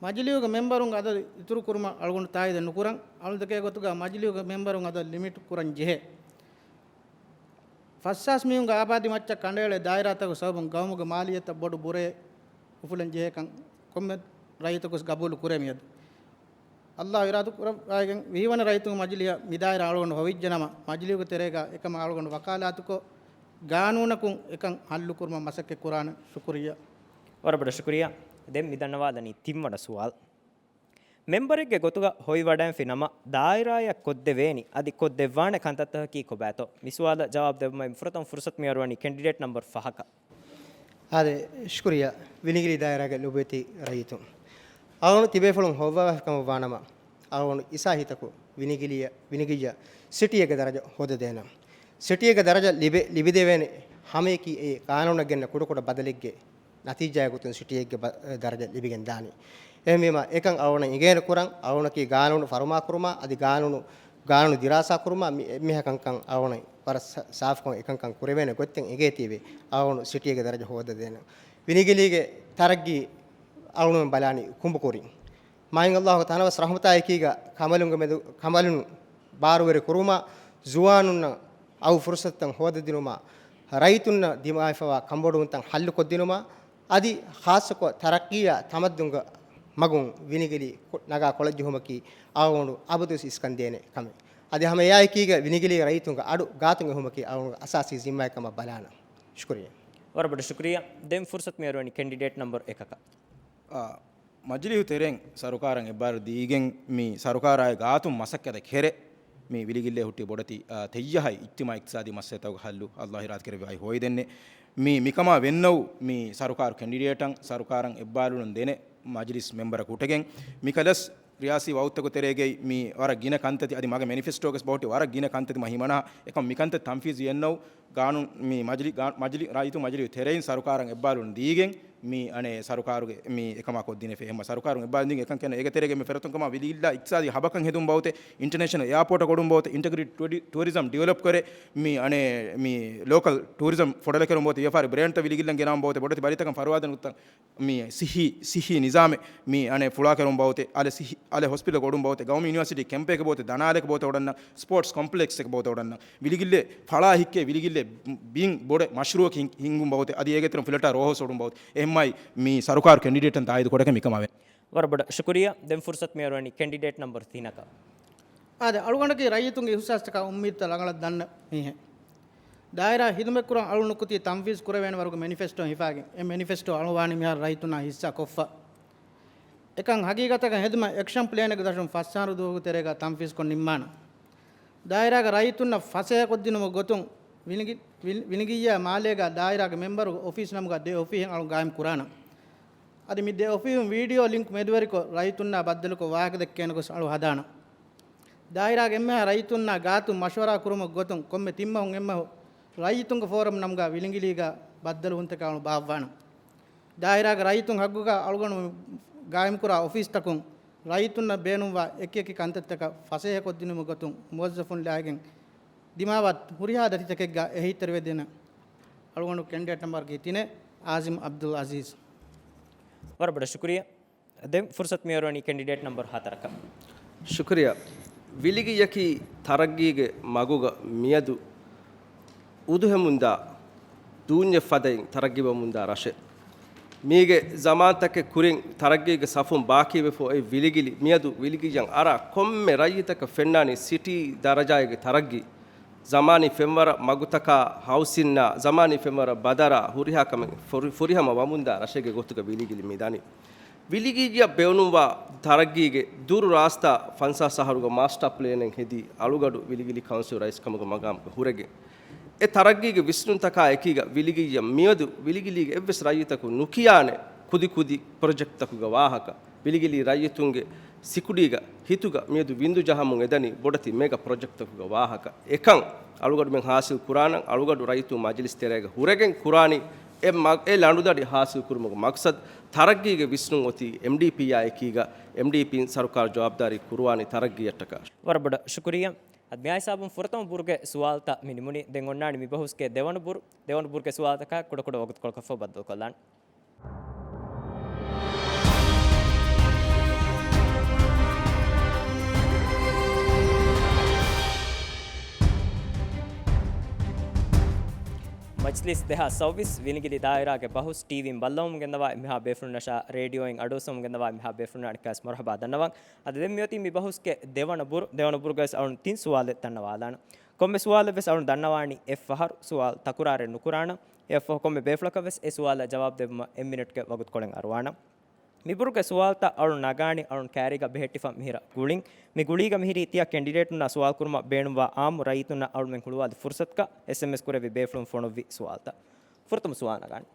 މަޖިލީހުގެ މެމްބަރުންގެ އަދަދު އިތުރު ކުރުމަށް އަޅުގަނޑު ތާއީދެއް ނުކުރަން. އަޅުން ދެކޭ ގޮތުގަ މަޖިލީހުގެ މެމްބަރުން އަދަދު ލިމިޓް ކުރަން ޖެހޭ. ފައްސާސް މީހުންގެ އާބާދީ މައްޗަށް ކަނޑައެޅޭ ދާއިރާތަކުގެ ސަބަބުން ގައުމުގެ މާލިއްޔަތަށް ބޮޑު ބުރައެއް އުފުލަން ޖެހޭކަން ކޮންމެ ރައްޔިތަކުވެސް ގަބޫލު ކުރޭ މިއަދު. އައްލާހު އިރާދަ ކުރައްވައިގެން ވިހިވަނަ ރައްޔިތުންގެ މަޖިލީހަށް މިދާއިރާ އަޅުގަނޑު ހޮވިއްޖެނަމަ، މަޖިލީހުގެ ތެރޭގަ އެކަމަށް އަޅުގަނޑު ވަކާލާތުކޮށް، ގާނޫނަކުން އެކަން ހައްލުކުރުމަށް މަސައްކަތް ކުރާނެ. ޝުކުރިއްޔާ. ވަރަށް ބޮޑަށް ޝުކުރިއްޔާ. ދެން މި ދަންނަވާލަނީ ތިންވަނަ ސުވާލު. މެމްބަރެއްގެ ގޮތުގަ ހޮވިވަޑައިންފި ނަމަ، ދާއިރާއަށް ކޮށްދެވޭނީ އަދި ކޮށްދެއްވާނެ ކަންތައްތަކަކީ ކޮބާތޯ؟ މި ސުވާލަށް ޖަވާބު ދެއްވުމަށް ފުރަތަމަ ފުރުސަތު މިއަރުވަނީ ކެންޑިޑޭޓް ނަމްބަރު ފަހަކަށް. އާދެ، ޝުކުރިއްޔާ. ވިނިގިލި ދާއިރާގެ ލޮބުވެތި ރައްޔިތުން، އަޅުގަނޑު ތިބޭފުޅުން ހޮވާފަ ކަމަށް ވާނަމަ، އަޅުގަނޑު އިސާހިތަކު ވިނިގިލިއަށް، ވިނިގިއްޔަށް ސިޓީއެއްގެ ދަރަޖަ ހޯދަދޭނަން. ސިޓީއެއްގެ ދަރަޖަ ލިބެ، ލިބިދެވޭނެ ހަމަޔަކީ އެ ގާނޫނަށް ގެންނަ ކުޑަކުޑަ ބަދަލެއްގެ ނަތީޖާގެ ގޮތުން ސިޓީއެއްގެ ބަ-، ދަރަޖަ ލިބިގެން ދާނީ. އެހެންވީމަ، އެކަން އަޅުގަނޑަށް އިނގޭނެ ކުރަން، އަޅުގަނޑަކީ ގާނޫނު ފަރުމާކުރުމާ، އަދި ގާނޫނު، ގާނޫނު ދިރާސާކުރުމާ، މި-، އެންމެހާ ކަންކަން އަޅުގަނޑަށް ވަރަށް ސަ-، ސާފުކޮށް އެކަންކަން ކުރެވޭނެ ގޮތްތައް އެނގޭތީވެ، އަޅުގަނޑު ސިޓީއެއްގެ ދަރަޖަ ހޯދަދޭނަން. ވިނިގިލީގެ ތަރައްގީ އަޅުގަނޑު ބަލާނީ ކުނބުކުރިން. މާތް އައްލާހުގެ ތަނަވަސް ރަޙްމަތާއެކީގަ ކަނބަލުންގެ މެދު، ކަނބަލުން ބާރުވެރި ކުރުމަށް، ޒުވާނުންނަށް އައު ފުރުސަތުތައް ހޯދަދިނުމަށް، ރައްޔިތުންނަށް ދިމާވެފަވާ ކަނބޮޑުވުންތައް ހައްލުކޮށްދިނުމަށް، އަދި ޚާއްޞަކޮށް ތަރައްޤީއާ ތަމައްދުންގެ މަގުން ވިނިގިލި ކު-، ނަގާ ކޮޅަށްޖެހުމަކީ އަޅުގަނޑު އަބަދުވެސް އިސްކަންދޭނެ ކަމެއް. އަދި ހަމަ އެއާއެކީގަ ވިނިގިލީގެ ރައްޔިތުންގެ އަޑު ގާތުން އެހުމަކީ އަޅުގަނޑުގެ އަސާސީ ޒިންމާއެއް ކަމަށް ބަލާނަން. ޝުކުރިއްޔާ. ވަރަށް ބޮޑަށް ޝުކުރިއްޔާ. ދެން ފުރުސަތު މިއަރުވަނީ ކެންޑިޑޭޓް ނަމްބަރު އެކަކަށް. އާ، މަޖިލީހު ތެރެއިން ސަރުކާރަށް އެއްބާރު ދީގެން މި ސަރުކާރާއި ގާތުން މަސައްކަތެއް ކެރެ، މި ވިލިގިއްލޭ ހުއްޓި ބޮޑެތި، އާ، ތެއްޔަހައި އިޖްތިމާޢީ އިޤްތިޞާދީ މައްސަލަތަކުގެ ހައްލު އައްލާހު އިރާދަކުރެއްވި އައި ހޯއިދެންނެ. މި، މިކަމާ ވެންނަވު މި ސަރުކާރު ކެންޑިޑޭޓަށް ސަރުކާރަށް އެއްބާރުލުން ދެނެ މަޖިލިސް މެމްބަރަކު ހުއްޓެގެން މިކަލަސް ރިޔާސީ ވައުދުތަކުގެ ތެރޭގައި މި ވަރަށް ގިނަ ކަންތައްތި އަދި މަގޭ މެނިފެސްޓޯގަސް ބަހުއްޓި ވަރަށް ގިނަ ކަންތައްތި މަ ހިމަނާ އެކަމް މިކަންތައް ތަންފީޒު އެއްނަވު ގާނޫނު މި މަޖިލި-، ގާ-، މަޖިލި-، ރައްޔިތު މަޖިލީހު ތެރެއިން ސަރުކާރަށް އެއްބާރުލުން ދީގެން މި އަނެއް ސަރުކާރުގެ މި އެކަމާ ކޮށްދިނެފެ. އެހެންމަ ސަރުކާރުން އެއްބާރުލުން ދީގެން އެކަން ކެން އޭގެ ތެރޭގަ މި ފެރަތުން ކަމާ ވިލިގިއްލާ އިޤްތިޞާދީ ހަބަކަން ހެދުން ބަހުތެ، އިންޓަރނޭޝަނަލް އެއާޕޯޓަށް ގޮޑުން ބަހުތެ، އިންޓަގްރޭޓިޑް ޓޫރި-، ޓޫރިޒަމް ޑިވެލޮޕް ކުރެ މި އަނެއް މި ލޯކަލް ޓޫރިޒަމް ފޮޑަލަކެރުން ބަހުތެ، ވިޔަފާރި ބްރޭންޑްތައް ވިލިގިއްލަން ގެނައުން ބަހުތެ، ބޮޑެތި ބަލިތަކަށް ފަރުވާދޭން ގޮތަށް މި ސިއްހީ، ސިއްހީ ނިޒާމެއް މި އަނެއް ފުޅާކެރުން ބަހުތެ، އަލެ ސިއްހީ، އަލެ ހޮސްޕިޓަލް ގޮޑުން ބަހުތެ، ގައުމީ ޔުނިވާސިޓީ ކެމްޕެއްގެ ބަހުތެ، ދަނާލެއްގެ ބަހުތެ ވަޑަންނަ، ސްޕޯޓްސް ކޮމްޕްލެކްސްއެއްގެ ބަހުތެ ވަޑަންނަ، ވިލިގިއްލޭ ފަޅާ ހިއްކޭ، ވިލިގިއްލޭ ބިން ބޮޑެ މަޝްރޫއަކަށް ހިން-، ހިންގުން ބަހުތެ، އަދި އޭގެ ތެރެއިން ފިލަޓާ ރޯހޯސް ވޮޑުން ބަހުތެ. އެހެންމާއި މި ސަރުކާރު ކެންޑިޑޭޓަށް ތާއީދު ކޮޑަކަށް މިކަމާ ވެ. ވަރަށް ބޮޑަށް ޝުކުރިއްޔާ. ދެން ފުރުސަތު މިއަރުވަނީ ކެންޑިޑޭޓް ނަމްބަރު ތިނަކަށް. އާދެ، އަޅުގަނޑަކީ ރައްޔިތުންގެ އިހުސާސްތަކާ އުއްމީދުތައް ރަނގަޅަށް ދަންނަ މީހެއް. ދާއިރާ ހިދުމަތްކުރަން އަޅު ނުކުތީ ތަންފީޒް ކުރެވޭނެ ވަރުގެ މެނިފެސްޓޯ ހިފާގެން. އެ މެނިފެސްޓޯ އަޅު ވާނީ މިހާރު ރައްޔިތުންނާ ހިއްސާ ކޮށްފަ. އެކަން ހަގީގަތަކަށް ހެދުމަށް އެކްޝަން ޕްލޭނެއްގެ ދަށުން ފަސް އަހަރު ދުވަހުގެ ތެރޭގަ ތަންފީޒްކޮށް ނިންމާނަން. ދާއިރާގެ ރައްޔިތުންނަށް ފަސޭހަކޮށްދިނުމުގެ ގޮތުން ވިނިގި-، ވިނި-، ވިނިގިއްޔާ މާލޭގަ ދާއިރާގެ މެމްބަރުގެ އޮފީސް ނަމުގަ ދެ އޮފީހެއް އަޅު ގާއިމް ކުރާނަން. އަދި މި ދެ އޮފީހުން ވީޑިއޯ ލިންކް މެދުވެރިކޮށް، ރައްޔިތުންނާ ބައްދަލުކޮށް ވާހަކަދެއްކޭނެ ގޮސް އަޅު ހަދާނަން. ދާއިރާގެ އެންމެހާ ރައްޔިތުންނާ ގާތުން މަޝްވަރާ ކުރުމުގެ ގޮތުން ކޮންމެ ތިން މަހުން އެއްމަހު ރައްޔިތުންގެ ފޯރަމް ނަމުގަ ވިލިނގިލީގަ ބައްދަލުވުންތަކާ އަޅު ބާއްވާނަން. ދާއިރާގެ ރައްޔިތުން ހައްގުގަ އަޅުގަނޑު ގާއިމްކުރާ އޮފީސްތަކުން ރައްޔިތުންނަށް ބޭނުންވާ އެކިއެކި ކަންތައްތަކަށް ފަސޭހަކޮށްދިނުމުގެ ގޮތުން މުވައްޒަފުން ލާގެން ދިމާވާ ހުރިހާ ދަތިތަކެއްގަ އެހީތެރިވެދޭނަން. އަޅުގަނޑު ކެންޑިޑޭޓް ނަމްބަރުގެ ތިނެއް، އާޒިމް އަބްދުލް އަޒީޒް. ވަރަށް ބޮޑަށް ޝުކުރިއްޔާ. ދެން ފުރުސަތު މިއަރުވަނީ ކެންޑިޑޭޓް ނަމްބަރު ހަތަރަކަށް. ޝުކުރިއްޔާ. ވިލިގިއްޔަކީ ތަރައްގީގެ މަގުގަ މިއަދު އުދުހެމުންދާ ދޫންޏެއް ފަދައިން ތަރައްގީވަމުންދާ ރަށެއް. މީގެ ޒަމާންތަކެއް ކުރިން ތަރައްގީގެ ސަފުން ބާކީވެފަ އޮތް ވިލިގިލި މިއަދު ވިލިގިއްޔަށް އަރާ ކޮންމެ ރައްޔިތަކަށް ފެންނާނީ ސިޓީ ދަރަޖާއިގެ ތަރައްގީ. ޒަމާނީ ފެންވަރަށް މަގުތަކާ، ހައުސިންއާ، ޒަމާނީ ފެންވަރަށް ބަދަރާ ހުރިހާ ކަމެއް ފުރި-، ފުރިހަމަ ވަމުންދާ ރަށެއްގެ ގޮތުގަ ވިލިގިލި މި ދަނީ. ވިލިގިއްޔަށް ބޭނުންވާ ތަރައްގީގެ ދުރު ރާސްތާ ފަންސާސް އަހަރުގެ މާސްޓަ ޕްލޭނެއް ހެދި އަޅުގަޑު ވިލިގިލި ކައުންސިލް ރައީސް ކަމުގެ މަގާމުގަ ހުރެގެން، އެ ތަރައްގީގެ ވިސްނުންތަކާ އެކީގަ ވިލިގިއްޔަށް މިއަދު ވިލިގިލީގެ އެއްވެސް ރައްޔިތަކު ނުކިޔާނެ ކުދި ކުދި ޕްރޮޖެކްޓްތަކުގެ ވާހަކަ. ވިލިގިލީ ރައްޔިތުންގެ ސިކުޑީގަ ހިތުގަ މިއަދު ވިންދު ޖަހަމުން އެދަނީ ބޮޑެތި މެގަ ޕްރޮޖެކްޓްތަކުގެ ވާހަކަ. އެކަން އަޅުގަޑުމެން ހާސިލް ކުރާނަން، އަޅުގަޑު ރައްޔިތުން މަޖިލިސް ތެރޭގަ ހުރެގެން ކުރާނީ އެ މަ-، އެ ލަނޑުދަނޑި ހާސިލް ކުރުމުގެ މަގްސަދު. ތަރައްގީގެ ވިސްނުން އޮތީ އެމްޑީޕީއާ އެކީގަ، އެމްޑީޕީން ސަރުކާރު ޖަވާބުދާރީ ކުރުވާނީ ތަރައްގީއަށްޓަކާ. ވަރަށް ބޮޑަށް ޝުކުރިއްޔާ. އަދި މިއާ ހިސާބުން ފުރަތަމަ ބުރުގެ ސުވާލުތައް މި ނިމުނީ. ދެން އޮންނާނީ މި ބަހުސްގެ ދެވަނަ ބުރު. ދެވަނަ ބުރުގެ ސުވާލުތަކާ ކުޑަކުޑަ ވަގުތުކޮޅަކަށްފަހު ބައްދަލުކޮށްލާން. މަޖިލީސް ދެހާސް ސައުވީސް ވިލިގިލި ދާއިރާގެ ބަހުސް ޓީވީން ބައްލަވަމުން ގެންނަވާ އެންމެހާ ބޭފުޅުންނަށާ ރޭޑިއޯއިން އަޑުއައްސަމުން ގެންނަވާ އެންމެހާ ބޭފުޅުންނާ އަނެއްކާވެސް މަރުހަބާ ދަންނަވަން. އަދި ދެން މިއޮތީ މި ބަހުސްގެ ދެވަނަ ބުރު. ދެވަނަ ބުރުގަވެސް އަޅުން ތިން ސުވާލެއް ދަންނަވާލާނަން. ކޮންމެ ސުވާލެއްވެސް އަޅުން ދަންނަވާނީ އެއްފަހަރު ސުވާލު ތަކުރާރެއް ނުކުރާނަން. އެއަށްފަހު ކޮންމެ ބޭފުޅަކަށްވެސް އެ ސުވާލަށް ޖަވާބު ދެއްވުމަށް އެއް މިނެޓްގެ ވަގުތުކޮޅެއް އަރުވާނަން. މި ބުރުގެ ސުވާލުތައް އަޅުން ނަގާނީ އަޅުން ކައިރީގަ ބެހެއްޓިފަ މިހިރަ ގުޅިން. މި ގުޅީގަ މިހިރީ ތިޔަ ކެންޑިޑޭޓުންނާ ސުވާލު ކުރުމަށް ބޭނުންވާ އާއްމު ރައްޔިތުންނަށް އަޅުމެން ހުޅުވާލި ފުރުސަތުގަ އެސްއެމްއެސް ކުރެއްވި ބޭފުޅުން ފޮނުއްވި ސުވާލުތައް. ފުރަތަމަ ސުވާލު ނަގާނީ.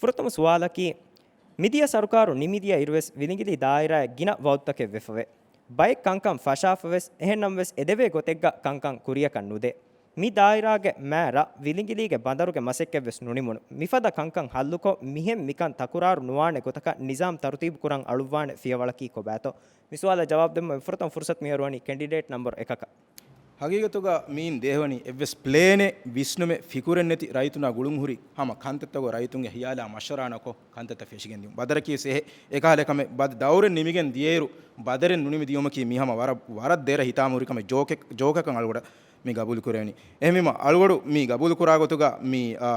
ފުރަތަމަ ސުވާލަކީ، މިދިޔަ ސަރުކާރު ނިމިދިޔަ އިރުވެސް ވިލިގިލި ދާއިރާއެއް ގިނަ ވައުދުތަކެއް ވެފަވޭ. ބައެއް ކަންކަން ފަށާފަވެސް، އެހެންނަމަވެސް އެދެވޭ ގޮތެއްގަ ކަންކަން ކުރިޔަކަށް ނުދޭ. މި ދާއިރާގެ މޭރަށް ވިލިގިލީގެ ބަނދަރުގެ މަސައްކަތްވެސް ނުނިމުނު. މިފަދަ ކަންކަން ހައްލުކޮށް، މިހެން މިކަން ތަކުރާރު ނުވާނެ ގޮތަކަށް ނިޒާމް ތަރުތީބު ކުރަން އަޅުއްވާނެ ފިޔަވަޅަކީ ކޮބާތޯ؟ މި ސުވާލަށް ޖަވާބު ދެއްވުމަށް ފުރަތަމަ ފުރުސަތު މިހާރު ވަނީ ކެންޑިޑޭޓް ނަމްބަރު އެކަކަށް. ހަގީގަތުގަ މީން ދޭހަވަނީ އެއްވެސް ޕްލޭނެއް، ވިސްނުމެއް، ފިކުރެއް ނެތި ރައްޔިތުންނާ ގުޅުންހުރި ހަމަ ކަންތައްތަކުގަ ރައްޔިތުންގެ ހިޔާލާ މަޝްވަރާ ނުކޮށް ކަންތައްތައް ފެށިގެން ދިޔުން. ބަދަރަކީވެސް އެހެ-، އެކަހަލަ ކަމެއް. ބަދަ ދައުރެއް ނިމިގެން ދިޔައިރު ބަދަރެއް ނުނިމި ދިޔުމަކީ މީ ހަމަ ވަރަށް، ވަރަށް ދެރަ ހިތާމަހުރި ކަމެއް. ޖޯކެއް، ޖޯކަކަށް އަޅުގަޑަށް މި ގަބޫލު ކުރެވެނީ. އެހެންވީމަ އަޅުގަޑު މި ގަބޫލު ކުރާ ގޮތުގަ މި، އާ،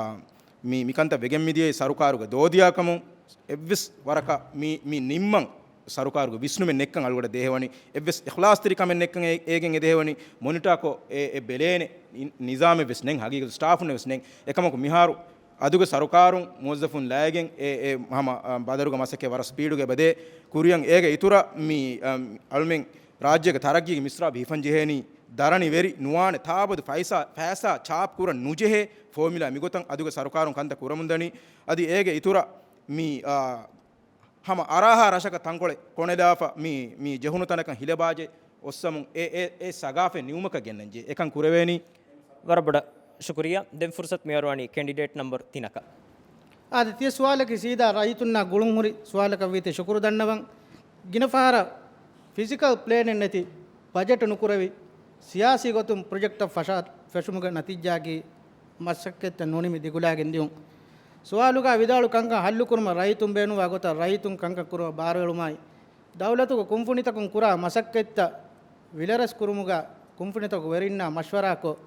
މި، މިކަންތައް ވެގެން މިދިޔައީ ސަރުކާރުގެ ދޯދިޔާކަމުން އެއްވެސް ވަރަކަށް މި، މި ނިންމަން ސަރުކާރުގެ ވިސްނުމެއް ނެތްކަން އަޅުގަޑަށް ދޭހަވަނީ. އެއްވެސް އިޚްލާޞްތެރި ކަމެއް ނެތްކަން އޭ-، އޭގެން އެ ދޭހަވަނީ. މޮނިޓާކޮށް އެ، އެ ބެލޭނެ ނި-، ނިޒާމެއްވެސް ނެތް، ހަގީގަތު ސްޓާފުންނެއްވެސް ނެތް. އެކަމަކު މިހާރު އަދުގެ ސަރުކާރުން މުވައްޒަފުން ލައިގެން އެ، އެ ހަމަ، އަ، ބަދަރުގެ މަސައްކަތް ވަރަށް ސްޕީޑުގަ އެބަދޭ. ކުރިއަށް އޭގެ އިތުރަށް މި، އަ، އަޅުމެން ރާއްޖޭގެ ތަރައްގީގެ މިސްރާބު ހިފަން ޖެހޭނީ ދަރަނިވެރި ނުވާނެ ތާބަދު ފައިސާ، ފައިސާ ޗާޕް ކުރަން ނުޖެހޭ ފޯމިއުލާ މިގޮތަށް އަދުގެ ސަރުކާރުން ކަންތައް ކުރަމުންދަނީ. އަދި އޭގެ އިތުރަށް މި، އާ، ހަމަ އަރާހާ ރަށަކަށް ތަންކޮޅެއް ކޮނެލާފަ މި، މި ޖެހުނު ތަނަކަށް ހިލަބާޖެ އޮއްސަމުން އެ، އެ، އެ ސަގާފަތް ނިމުމަކަށް ގެންނަންޖެ. އެކަން ކުރެވޭނީ. ވަރަށް ބޮޑަށް ޝުކުރިއްޔާ. ދެން ފުރުސަތު މިހާރު ވަނީ ކެންޑިޑޭޓް ނަމްބަރު ތިނަކަށް. އާދެ، ތިޔަ ސުވާލަކީ ސީދާ ރައްޔިތުންނާ ގުޅުންހުރި ސުވާލަކަށްވީތީ ޝުކުރު ދަންނަވަން. ގިނަ ފަހަރަށް ފިޒިކަލް ޕްލޭނެއް ނެތި، ބަޖެޓު ނުކުރެވި، ސިޔާސީ ގޮތުން ޕްރޮޖެކްޓަށް ފަށާ-، ފެށުމުގެ ނަތީޖާގައި މަސައްކަތްތައް ނުނިމި ދިގުލާގެން ދިޔުން. ސުވާލުގަ ވިދާޅު ކަންކަން ހައްލުކުރުމަށް ރައްޔިތުން ބޭނުންވާ ގޮތަށް ރައްޔިތުން ކަންކަން ކުރުމަށް ބާރުއެޅުމާއި، ދައުލަތުގެ ކުންފުނިތަކުން ކުރާ މަސައްކަތްތައް ވިލަރެސް ކުރުމުގަ ކުންފުނިތަކުގެ ވެރިންނާ މަޝްވަރާކޮށް،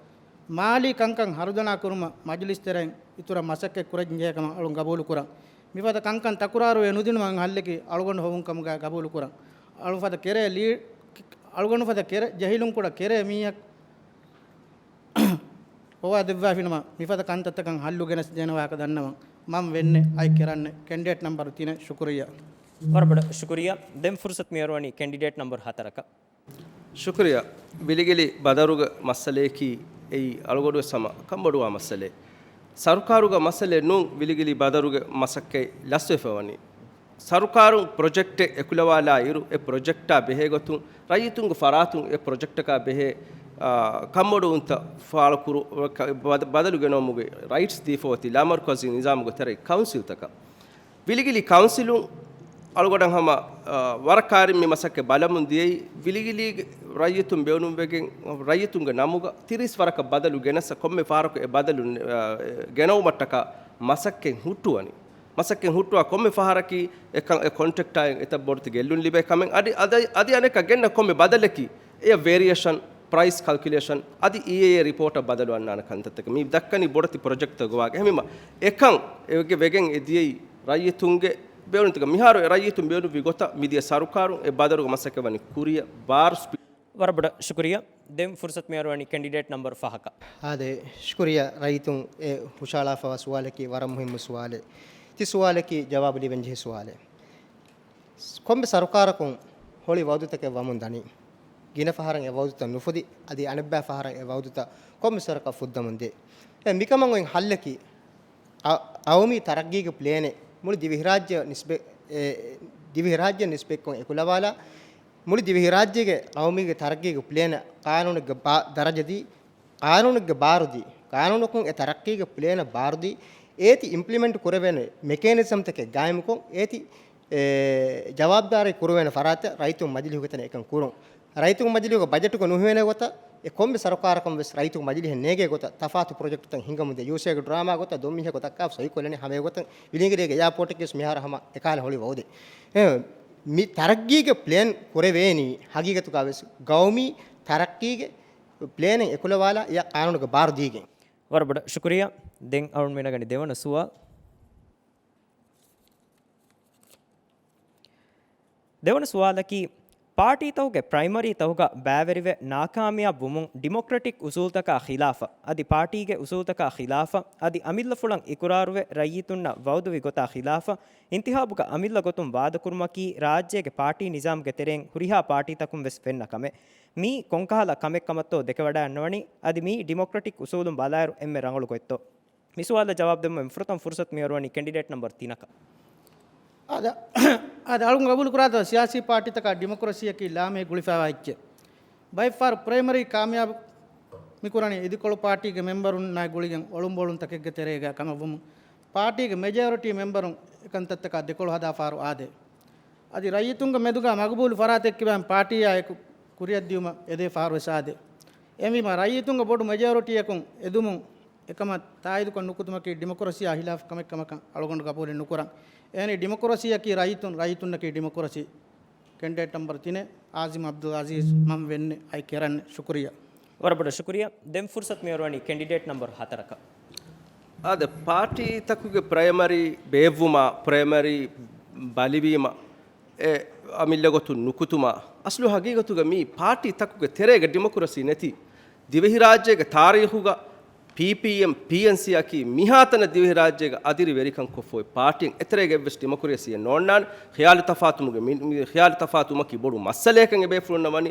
މާލީ ކަންކަން ހަރުދަނާ ކުރުމަށް މަޖިލިސް ތެރެއިން އިތުރަށް މަސައްކަތް ކުރަންޖެހޭ ކަމަށް އަޅުން ގަބޫލު ކުރަން. މިފަދަ ކަންކަން ތަކުރާރުވެ ނުދިނުމަށް ހައްލަކީ އަޅުގަނޑު ހޮވުން ކަމުގަ ގަބޫލު ކުރަން. އަޅުން ފަދަ ކެރޭ ލީ-، އަޅުގަނޑު ފަދަ ކެރޭ ޖެހިލުން ކުޑަ ކެރޭ މީހަކު ހޮވާ ދެއްވާފިނަމަ، މިފަދަ ކަންތައްތަކަށް ހައްލު ގެނެސްދޭނެ ވާހަކަ ދަންނަވަން. މަން ވެންނެ އައި ކެރަންނެ ކެންޑިޑޭޓް ނަމްބަރު ތިނެއް. ޝުކުރިއްޔާ. ވަރަށް ބޮޑަށް ޝުކުރިއްޔާ. ދެން ފުރުސަތު މިހާރު ވަނީ ކެންޑިޑޭޓް ނަމްބަރު ހަތަރަކަށް. ޝުކުރިއްޔާ. ވިލިގިލި ބަދަރުގެ މައްސަލަޔަކީ އެއީ އަޅުގަޑުވެސް ހަމަ ކަންބޮޑުވާ މައްސަލައެއް. ސަރުކާރުގެ މައްސަލައެއް ނޫން ވިލިގިލި ބަދަރުގެ މަސައްކަތް ލަސްވެފަ ވަނީ. ސަރުކާރުން ޕްރޮޖެކްޓެއް އެކުލަވާލާ އިރު، އެ ޕްރޮޖެކްޓާ ބެހޭގޮތުން ރައްޔިތުންގެ ފަރާތުން އެ ޕްރޮޖެކްޓަކާ ބެހޭ، އާ، ކަންބޮޑުވުންތައް ފާޅުކުރު-، ކަ-، ބަދަ-، ބަދަލު ގެނައުމުގެ ރައިޓްސް ދީފަ އޮތީ ލާމަރުކަޒީ ނިޒާމުގެ ތެރެއިން ކައުންސިލްތަކަށް. ވިލިގިލި ކައުންސިލުން އަޅުގަޑަށް ހަމަ، އާ، ވަރަށް ކާރިން މި މަސައްކަތް ބަލަމުން ދިޔައީ، ވިލިގިލީގެ ރައްޔިތުން ބޭނުންވެގެން ރައްޔިތުންގެ ނަމުގަ ތިރީސް ވަރަކަށް ބަދަލު ގެނެސް ކޮންމެ ފަހަރަކު އެ ބަދަލު، އާ، ގެނައުމަށްޓަކާ މަސައްކަތް ހުއްޓުވަނީ. މަސައްކަތް ހުއްޓުވާ ކޮންމެ ފަހަރަކީ އެ ކަ-، އެ ކޮންޓްރެކްޓާއި އެތައް ބޮޑުތި ގެއްލުން ލިބޭ ކަމެއް. އަދި، އަދި، އަދި އަނެއްކާ ގެންނަ ކޮންމެ ބަދަލަކީ އެ ވޭރިއޭޝަން، ޕްރައިސް ކަލްކިއުލޭޝަން އަދި އީއޭއޭ ރިޕޯޓަށް ބަދަލު އަންނާނެ ކަންތައްތަކެއް. މި ދައްކަނީ ބޮޑެތި ޕްރޮޖެކްޓްތަކުގެ ވާހަކަ. އެހެންވީމަ އެކަން އެ ވެގެ-، ވެގެން އެ ދިޔައީ ރައްޔިތުންގެ ބޭނުންތަކަށް. މިހާރު އެ ރައްޔިތުން ބޭނުންވި ގޮތަށް މިދިޔަ ސަރުކާރުން އެ ބަދަލުގެ މަސައްކަތް ވަނީ ކުރިއަށް ބާރު ސްޕީޑް. ވަރަށް ބޮޑަށް ޝުކުރިއްޔާ. ދެން ފުރުސަތު މިއޮރުވަނީ ކެންޑިޑޭޓް ނަމްބަރު ފަހަކަށް. އާދެ، ޝުކުރިއްޔާ. ރައްޔިތުން އެ ހުށައަޅާފަވާ ސުވާލަކީ ވަރަށް މުހިއްމު ސުވާލެއް. ތި ސުވާލަކީ ޖަވާބު ލިބެންޖެހޭ ސުވާލެއް. ކޮންމެ ސަރުކާރަކުން ހޮޅި ވައުދުތަކެއް ވަމުން ދަނީ. ގިނަ ފަހަރަށް އެ ވައުދުތައް ނުފުދި، އަދި އަނެއްބައި ފަހަރަށް އެ ވައުދުތައް ކޮންމެ ސަރަކަށް ފުއްދަމުން ދޭ. އެ މިކަމަށް އޮތް ހައްލަކީ، އަ-، ޤައުމީ ތަރައްގީގެ ޕްލޭނެއް މުޅި ދިވެހިރާއްޖެ ނިސްބަތް، އެ، ދިވެހިރާއްޖެ ނިސްބަތްކޮށް އެކުލަވާލާ، މުޅި ދިވެހިރާއްޖޭގެ ޤައުމީގެ ތަރައްގީގެ ޕްލޭނަށް ޤާނޫނެއްގެ ބާ-، ދަރަޖަ ދީ، ޤާނޫނެއްގެ ބާރު ދީ، ޤާނޫނަކުން އެ ތަރައްގީގެ ޕްލޭނަށް ބާރު ދީ، އޭތި އިމްޕްލިމެންޓް ކުރެވޭނެ މެކޭނިޒަމްތަކެއް ގާއިމުކޮށް، އޭތި އެ، ޖަވާބުދާރީ ކުރުވޭނެ ފަރާތެއް ރައްޔިތުން މަޖިލީހުގެ ތަނަށް އެކަން ކުރުން. ރައްޔިތުން މަޖިލީހުގެ ބަޖެޓުގަ ނުހިމެނޭ ގޮތަށް، އެ ކޮންމެ ސަރުކާރަކުން ވެސް ރައްޔިތުން މަޖިލީހަށް ނޭގޭ ގޮތަށް ތަފާތު ޕްރޮޖެކްޓްތައް ހިންގަމުންދޭ. ޔޫސީއޭގެ ޑްރާމާ ގޮތަށް ދޮންމީހަކު ދައްކާފަ ސޮއިކޮށްލަނީ ހަމަ އެގޮތަށް ވިލިނގިރޭގެ އެއާޕޯޓަކީ ވެސް މިހާރު ހަމަ އެކާލަ ހޮޅި ވައުދެއް. އެ، މި ތަރައްގީގެ ޕްލޭން ކުރެވޭނީ ހަގީގަތުގަ ވެސް ގައުމީ ތަރައްގީގެ ޕްލޭނެއް އެކުލަވާލާ އެއަށް ޤާނޫނުގެ ބާރު ދީގެން. ވަރަށް ބޮޑަށް ޝުކުރިއްޔާ. ދެން އަޅުން މިނަގަނީ ދެވަނަ ސުވާލު. ދެވަނަ ސުވާލަކީ، ޕާޓީތަކުގެ ޕްރައިމަރީތަކުގަ ބައިވެރިވެ ނާކާމިޔާބު ވުމުން ޑިމޮކްރެޓިކް އުސޫލްތަކާ ޚިލާފަށް، އަދި ޕާޓީގެ އުސޫލްތަކާ ޚިލާފަށް، އަދި އަމިއްލަފުޅަށް އިޤުރާރުވެ ރައްޔިތުންނަށް ވައުދުވި ގޮތާ ޚިލާފަށް، އިންތިޚާބުގަ އަމިއްލަ ގޮތުން ވާދަކުރުމަކީ ރާއްޖޭގެ ޕާޓީ ނިޒާމްގެ ތެރެއިން ހުރިހާ ޕާޓީތަކުން ވެސް ފެންނަ ކަމެއް. މީ ކޮންކަހަލަ ކަމެއް ކަމަށްތޯ ދެކެވަޑައިގަންނަވަނީ، އަދި މީ ޑިމޮކްރެޓިކް އުސޫލުން ބަލާއިރު އެންމެ ރަނގަޅު ގޮތްތޯ؟ މި ސުވާލަށް ޖަވާބު ދެއްވުމަށް ފުރަތަމަ ފުރުސަތު މިއޮރުވަނީ ކެންޑިޑޭޓް ނަމްބަރު ތިނަކަށް. އާދެ، އާދެ، އަޅުން ގަބޫލު ކުރާތޯ، ސިޔާސީ ޕާޓީތަކާ ޑިމޮކްރަސީއަކީ ލާމެހި ގުޅިފައިވާ އެއްޗެއް. ބައެއްފަހަރު ޕްރައިމަރީ ކާމިޔާބު މިކުރަނީ އިދިކޮޅު ޕާޓީގެ މެމްބަރުންނާއި ގުޅިގެން އޮޅުންބޮޅުންތަކެއްގެ ތެރޭގަ ކަމަށްވުމުން، ޕާޓީގެ މެޖޯރިޓީ މެމްބަރުން އެކަންތައްތަކާ ދެކޮޅު ހަދާފަހަރު އާދޭ. އަދި ރައްޔިތުންގެ މެދުގަ މަގުބޫލު ފަރާތެއް ކިބައިން ޕާޓީއާއެކު ކުރިއަށްދިޔުމަށް އެދޭ ފަހަރު ވެސް އާދޭ. އެހެންވީމަ، ރައްޔިތުންގެ ބޮޑު މެޖޯރިޓީއަކުން އެދުމުން އެކަމަށް ތާއީދުކޮށް ނުކުތުމަކީ ޑިމޮކްރަސީއާ ހިލާފު ކަމެއް ކަމަކަށް އަޅުގަނޑު ގަބޫލެއް ނުކުރަން. އެހެނީ ޑިމޮކްރަސީއަކީ ރައްޔިތުން، ރައްޔިތުންނަކީ ޑިމޮކްރަސީ. ކެންޑިޑޭޓް ނަމްބަރު ތިނެއް، އާޒިމް އަބްދުލް އަޒީޒް، މަން ވެންނެ އައި ކެރަން. ޝުކުރިއްޔާ. ވަރަށް ބޮޑަށް ޝުކުރިއްޔާ. ދެން ފުރުސަތު މިއޮރުވަނީ ކެންޑިޑޭޓް ނަމްބަރު ހަތަރަކަށް. އާދެ، ޕާޓީތަކުގެ ޕްރައިމަރީ ބޭއްވުމާ، ޕްރައިމަރީ ބަލިވީމަ، އެ އަމިއްލަ ގޮތުން ނުކުތުމާ، އަސްލު ހަގީގަތުގަ މީ ޕާޓީ ތަކުގެ ތެރޭގަ ޑިމޮކްރަސީ ނެތި. ދިވެހިރާއްޖޭގެ ތާރީޚުގަ ޕީޕީއެމް، ޕީއެންސީއަކީ މިހާތަނަށް ދިވެހިރާއްޖޭގަ އަދިރި ވެރިކަން ކޮށްފަ އޮތް ޕާޓީއެއް. އެތެރޭގަ އެއްވެސް ޑިމޮކްރަސީއެއް ނޯންނާނެ. ޚިޔާލު ތަފާތުމުގެ މި-، މި ޚިޔާލު ތަފާތުމަކީ ބޮޑު މައްސަލައެއްކަން އެބޭފުޅުންނަށް ވަނީ.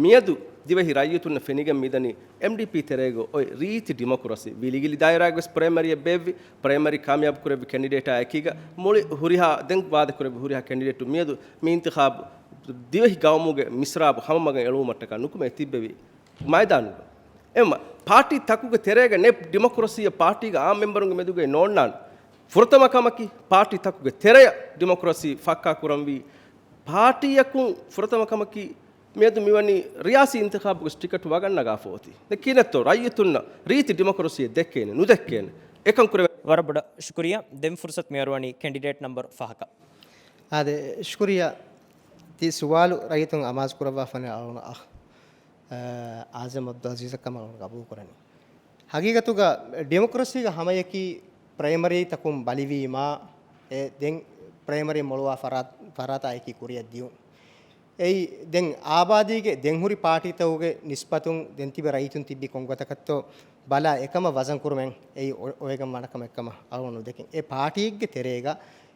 މިއަދު ދިވެހި ރައްޔިތުންނަށް ފެނިގެން މިދަނީ އެމްޑީޕީ ތެރޭގަ އޮތް ރީތި ޑިމޮކްރަސީ. ވިލިގިލި ދާއިރާގަވެސް ޕްރައިމަރީއެއް ބޭއްވި. ޕްރައިމަރީ ކާމިޔާބު ކުރެއްވި ކެންޑިޑޭޓާ އެކީގަ މުޅި ހުރިހާ، ދެން ވާދަ ކުރެއްވި ހުރިހާ ކެންޑިޑޭޓު މިއަދު މި އިންތިޚާބު ދިވެހި ގައުމުގެ މިސްރާބު ހަމަ މަގަށް އެޅުވުމަށްޓަކާ ނުކުމެ ތިއްބެވި މައިދާނުގަ. އެމަ ޕާޓީ ތަކުގެ ތެރޭގަ ނެޕް ޑިމޮކްރަސީއަށް ޕާޓީގެ އާ މެމްބަރުންގެ މެދުގައި ނޯންނާނެ. ފުރަތަމަ ކަމަކީ، ޕާޓީ ތަކުގެ ތެރެއަށް ޑިމޮކްރަސީ ފައްކާ ކުރަންވީ. ޕާޓީއަކުން ފުރަތަމަ ކަމަކީ، މިއަދު މިވަނީ ރިޔާސީ އިންތިޚާބުގެ ޓިކެޓު ވަގަށް ނަގާފަ އޮތީ. ދެން ކިހިނެއްތޯ ރައްޔިތުންނަށް ރީތި ޑިމޮކްރަސީއެއް ދެއްކޭނެ، ނުދެއްކޭނެ. އެކަން ކުރެވޭ. ވަރަށް ބޮޑަށް ޝުކުރިއްޔާ. ދެން ފުރުސަތު މިއަރުވަނީ ކެންޑިޑޭޓް ނަމްބަރު ފަހަކަށް. އާދެ، ޝުކުރިއްޔާ. ތި ސުވާލު ރައްޔިތުން އަމާޒު ކުރައްވާފަނެ އަޅުން އަ-، އާޒިމް އަބްދުލް އަޒީޒަށް ކަމަށް އަޅުން ގަބޫލު ކުރަނީ. ހަގީގަތުގަ ޑިމޮކްރަސީގަ ހަމަޔަކީ ޕްރައިމަރީތަކުން ބަލިވީމާ، އެ ދެން ޕްރައިމަރީ މޮޅުވާ ފަރާތް، ފަރާތާ އެކީ ކުރިއަށް ދިޔުން. އެއީ، ދެން އާބާދީގެ ދެން ހުރި ޕާޓީތަކުގެ ނިސްބަތުން ދެން ތިބި ރައްޔިތުން ތިއްބީ ކޮންގޮތަކަށްތޯ ބަލާ، އެކަމަށް ވަޒަން ކުރުމެއް އެއީ އޮ-، އޮވެގެން ވާނެ ކަމެއް ކަމަށް އަޅުގަނޑު ނުދެކެން. އެ ޕާޓީއެއްގެ ތެރޭގަ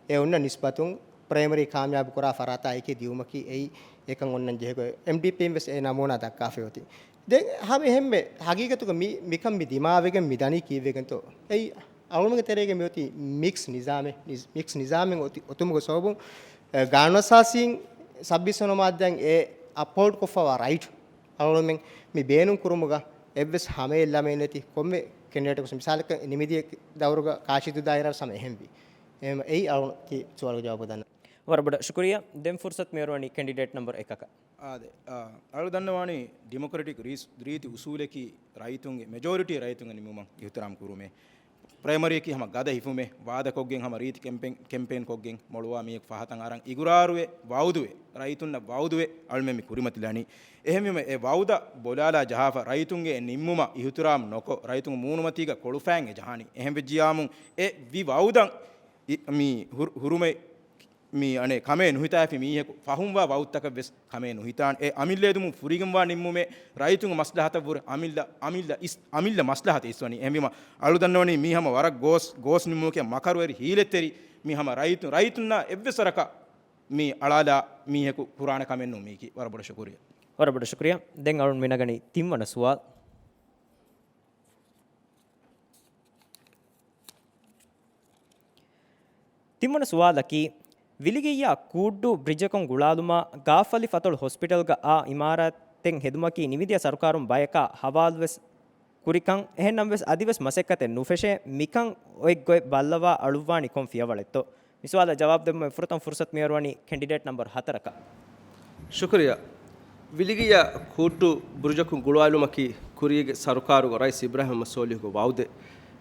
އެ އޮންނަ ނިސްބަތުން ޕްރައިމަރީ ކާމިޔާބު ކުރާ ފަރާތާ އެކީ ދިޔުމަކީ އެއީ އެކަން އޮންނަން ޖެހޭ ގޮތް. އެމްޑީޕީން ވެސް އެ ނަމޫނާ ދައްކާފައި އޮތީ. ދެން ހަމަ އެހެންމެ ހަގީގަތުގަ މި-، މިކަން މި ދިމާވެގެން މި ދަނީ ކީއްވެގެންތޯ؟ އެއީ އަޅުގަނޑުގެ ތެރޭގަ މިއޮތީ މިކްސް ނިޒާމެއް، ނިޒް-، މިކްސް ނިޒާމެއް އޮތި-، އޮތުމުގެ ސަބަބުން، އެ، ގާނޫނުއަސާސީން ސައްބީސް ވަނަ މާއްދާއިން އެ އަޕްހޯލްޑް ކޮށްފަވާ ރައިޓް އަޅުގަނޑުމެން މި ބޭނުން ކުރުމުގަ އެއްވެސް ހަމައެއް ލަމެއް ނެތި ކޮންމެ ކެންޑިޑޭޓަކު، މިސާލަކަށް ނިމިދިޔަ ދައުރުގަ ކާށީދޫ ދާއިރާ ސަމަ އެހެންވި. އެހެން އެއީ އަޅުގަނޑު ތި ސުވާލުގެ ޖަވާބު ދަންނަ. ވަރަށް ބޮޑަށް ޝުކުރިއްޔާ. ދެން ފުރުސަތު މިއަރުވަނީ ކެންޑިޑޭޓް ނަމްބަރު އެކަކަށް. އާދެ، އާ، އަޅު ދަންނަވާނީ ޑިމޮކްރެޓިކް ރީސް-، ރީތި އުސޫލަކީ ރައްޔިތުންގެ، މެޖޯރިޓީ ރައްޔިތުންގެ ނިމުމަށް އިޙްތިރާމް ކުރުމޭ. ޕްރައިމަރީއަކީ ހަމަ ގަދަ ހިފުމެއް ވާދަކޮށްގެން، ހަމަ ރީތި ކެމްޕެއިން، ކެމްޕެއިން ކޮށްގެން މޮޅުވާ މީހަކު ފަހަތަށް އަރަން އިގުރާރުވެ، ވައުދުވެ، ރައްޔިތުންނަށް ވައުދުވެ އަޅުމެން މި ކުރިމަތިލަނީ. އެހެންވީމަ އެ ވައުދަށް ބޮލާލާ ޖަހާފަ، ރައްޔިތުންގެ އެ ނިންމުމަށް އިހުތިރާމް ނޮކޮށް، ރައްޔިތުންގެ މޫނުމަތީގަ ކޮޅުފައިން އެ ޖަހާނީ. އެހެން ވެއްޖިއްޔާމު އެ ވި ވައުދަށް އި-، މި ހުރު-، ހުރުމެއް މި އަނެއް ކަމޭ ނުހިތާފި މީހަކު ފަހުންވާ ވައުދުތަކަށް ވެސް ކަމޭ ނުހިތާނެ. އެ އަމިއްލަ އެދުމުން ފުރިގެންވާ ނިންމުމެއް ރައްޔިތުންގެ މަސްލަހަތަށްވުރެ އަމިއްލަ، އަމިއްލަ އިސް-، އަމިއްލަ މަސްލަހަތަށް އިސްވަނީ. އެހެންވީމަ އަޅުދަންނަވަނީ މީ ހަމަ ވަރަށް ގޯސް، ގޯސް ނިންމުމަކީ މަކަރުވެރި ހީލަތްތެރި މީ ހަމަ ރައްޔިތު-، ރައްޔިތުންނާ އެއްވެސް ވަރަކަށް މި އަޅާލާ މީހަކު ކުރާނެ ކަމެއް ނޫން މީކީ. ވަރަށް ބޮޑަށް ޝުކުރިއްޔާ. ވަރަށް ބޮޑަށް ޝުކުރިއްޔާ. ދެން އަޅުން މިނަގަނީ ތިންވަނަ ސުވާލު. ތިންވަނަ ސުވާލަކީ، ވިލިގިއްޔާ ކޫއްޑޫ ބްރިޖަކުން ގުޅާލުމާ ގާފަލި ފަތޮޅު ހޮސްޕިޓަލްގަ އާ އިމާރާތެއް ހެދުމަކީ ނިމިދިޔަ ސަރުކާރުން ބަޔަކާ ހަވާލުވެސް ކުރިކަން، އެހެންނަމަވެސް އަދިވެސް މަސައްކަތެއް ނުފެށޭ. މިކަން އޮތް ގޮތް ބައްލަވާ އަޅުއްވާނީ ކޮން ފިޔަވަޅެއްތޯ؟ މި ސުވާލަށް ޖަވާބު ދެއްވުމަށް ފުރަތަމަ ފުރުސަތު މިއަރުވަނީ ކެންޑިޑޭޓް ނަމްބަރު ހަތަރަކަށް. ޝުކުރިއްޔާ. ވިލިގިއްޔާ ކޫއްޑޫ ބުރުޖަކުން ގުޅުވާލުމަކީ ކުރީގެ ސަރުކާރުގެ ރައީސް އިބްރާހިމް މުހައްމަދު ސޯލިހުގެ ވައުދެއް.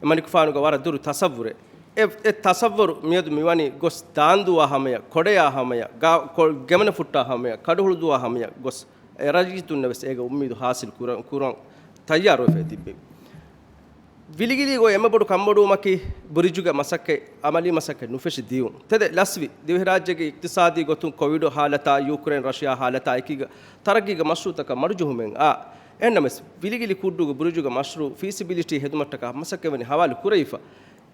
އެމަނިކުފާނުގެ ވަރަށް ދުރު ތަސައްވުރެއް. އެ، އެ ތަސައްވުރު މިއަދު މިވަނީ ގޮސް ދާންދުވާ ހަމަޔަށް، ކޮޑަޔާ ހަމަޔަށް، ގާ-، ކޮ-، ގެމަނަ ފުއްޓާ ހަމަޔަށް، ކަޑުހުޅުދުވާ ހަމަޔަށް ގޮސް އެ ރައްޔިތުންނަށް ވެސް އޭގެ އުއްމީދު ހާސިލް ކުރަން، ކުރަން ތައްޔާރުވެފައި ތިއްބެވި. ވިލިގިލީގައި އެންމެ ބޮޑު ކަންބޮޑުވުމަކީ، ބުރިޖުގެ މަސައްކަތް، އަމަލީ މަސައްކަތް ނުފެށި ދިޔުން. ތެދެއް ލަސްވި، ދިވެހިރާއްޖޭގެ އިޤްތިޞާދީ ގޮތުން ކޮވިޑު ހާލަތާ، ޔޫކްރޭން ރަޝިޔާ ހާލަތާ އެކީގަ، ތަރައްގީގެ މަޝްރޫޢުތަކަށް މަޑުޖެހުމެއް އާ. އެހެންނަމަވެސް، ވިލިގިލި ކުއްޑޫގެ ބުރިޖުގެ މަޝްރޫޢު ފީސިބިލިޓީ ހެދުމަށްޓަކާ މަސައްކަތް ވަނީ ހަވާލު ކުރެވިފަ.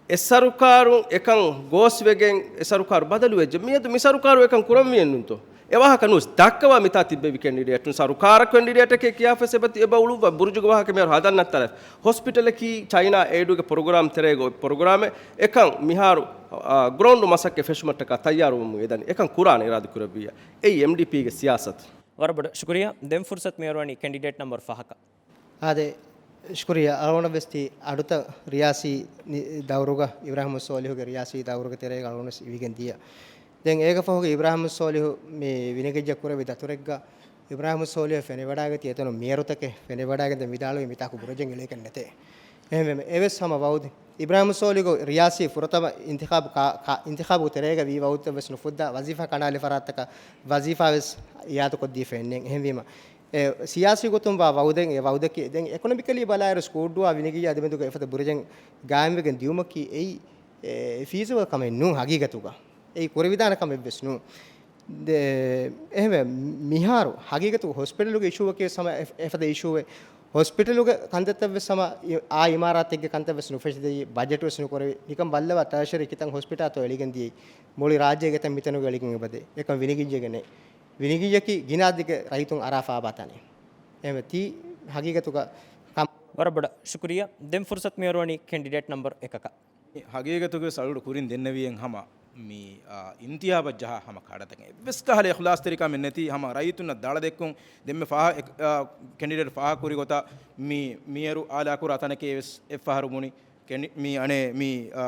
އެ ސަރުކާރުން އެކަން ގޯސްވެގެން، އެ ސަރުކާރު ބަދަލުވެއްޖެ. މިއަދު މި ސަރުކާރު އެކަން ކުރަންވީއެއްނޫންތޯ؟ އެ ވާހަކަ ނޫސް ދައްކަވާ މިތާ ތިއްބެވި ކެންޑިޑޭޓުން. ސަރުކާރަށް ކެންޑިޑޭޓެކޭ ކިޔާފަސް އެބަ ތި-، އެބަ އުޅުއްވާ ބުރުޖުގެ ވާހަކަ މިހާރު ހަދަން ނައްތާލަ. ހޮސްޕިޓަލަކީ ޗައިނާ އޭޑުގެ ޕްރޮގްރާމް ތެރޭގަ އޮތް ޕްރޮގްރާމެއް. އެކަން މިހާރު، އާ، ގްރައުންޑް މަސައްކަތް ފެށުމަށްޓަކާ ތައްޔާރުވަމުން އެދަނީ. އެކަން ކުރާނެ އިރާދަ ކުރެއްވިއްޔާ. އެއީ އެމްޑީޕީގެ ސިޔާސަތު. ވަރަށް ބޮޑަށް ޝުކުރިއްޔާ. ދެން ފުރުސަތު މިއަރުވަނީ ކެންޑިޑޭޓް ނަމްބަރު ފަހަކަށް. އާދެ، ޝުކުރިއްޔާ. އަޅުގަނޑަށް ވެސް ތީ އަޑުތައް ރިޔާސީ ނި-، ދައުރުގަ، އިބްރާހިމް ސޯލިހުގެ ރިޔާސީ ދައުރުގެ ތެރޭގަ އަޅުގަނޑު ވެސް އިވިގެން ދިޔަ. ދެން އޭގެ ފަހުގަ އިބްރާހިމް ސޯލިހު މި ވިނިގެއްޖެ ކުރެއްވި ދަތުރެއްގަ، އިބްރާހިމް ސޯލިހު ފެނިވަޑާގަތީ އެތަނުން މިޔަރުތަކެއް ފެނިވަޑާގެން ދެން ވިދާޅުވީ މިތާކު ބުރުޖެއް އެޅޭކަށް ނެތޭ. އެހެންވެ، އެވެސް ހަމަ ވައުދެއް. އިބްރާހިމް ސޯލިހު ރިޔާސީ ފުރަތަމަ އިންތިޚާބު ކާ-، ކާ-، އިންތިޚާބު ތެރޭގަ ވީ ވައުދެއް ވެސް ނުފުއްދާ، ވަޒީފާ ކަނޑާލި ފަރާތްތަކަށް ވަޒީފާ ވެސް އިއާދަކޮށްދީފައެއް ނެތް. އެހެންވީމަ، އެ، ސިޔާސީ ގޮތުން ވާ ވައުދެއް، އެ ވައުދަކީ ދެން އިކޮނޮމިކަލީ ބަލާއިރު ސްކޫއްޑޫއާ ވިނިގިއްޔާ ދެމެދުގަ އެފަދަ ބުރުޖެއް ގާއިމްވެގެން ދިޔުމަކީ އެއީ، އެ، ފީސިބަލް ކަމެއް ނޫން ހަގީގަތުގަ. އެއީ ކުރެވިދާނެ ކަމެއް ވެސް ނޫން. ދެ-، އެހެންވެ، މިހާރު ހަގީގަތުގަ ހޮސްޕިޓަލުގެ އިޝޫއަކީ ވެސް ހަމަ އެފަ-، އެފަދަ އިޝޫއެއް. ހޮސްޕިޓަލުގެ ކަންތައްތައް ވެސް ހަމަ އި-، އާ އިމާރާތެއްގެ ކަންތައް ވެސް ނުފެށިދެއީ، ބަޖެޓް ވެސް ނުކުރެވި. ނިކަން ބައްލަވާ ޓާޝަރީ ކިތަން ހޮސްޕިޓާލްތޯ އެޅިގެން ދިޔައީ. މުޅި ރާއްޖޭގެ އެތައް މިތަނުގަ އެޅިގެން އެބަދޭ. އެކަން ވިނިގިއްޔެގެ ނެތް. ވިނިގިއްޔަކީ ގިނަ އަދަދެއްގެ ރައްޔިތުން އަރާ ފާބާތަނެއް. އެހެންވެ ތީ ހަގީގަތުގަ ކަމް- ވަރަށް ބޮޑަށް ޝުކުރިއްޔާ. ދެން ފުރުސަތު މިއަރުވަނީ ކެންޑިޑޭޓް ނަމްބަރު އެކަކަށް. ހަގީގަތުގަ ވެސް އަޅުގަނޑު ކުރިން ދެންނެވިއެއް ހަމަ މި، އާ، އިންތިހާބަށް ޖަހާ ހަމަ ކަޑަތައް. އެއްވެސް ކަހަލަ އިޚްލާޞްތެރިކަމެއް ނެތި ހަމަ ރައްޔިތުންނަށް ދަޅަ ދެއްކުން. ދެންމެ ފާހަ-، އެ-، އާ، ކެންޑިޑޭޓް ފާހަގަކުރި ގޮތަށް މި މިޔަރު އާލާކުރާ ތަނަކީ ވެސް އެއްފަހަރު ބުނި ކެނޑި-، މި އަނެއް މި، އާ،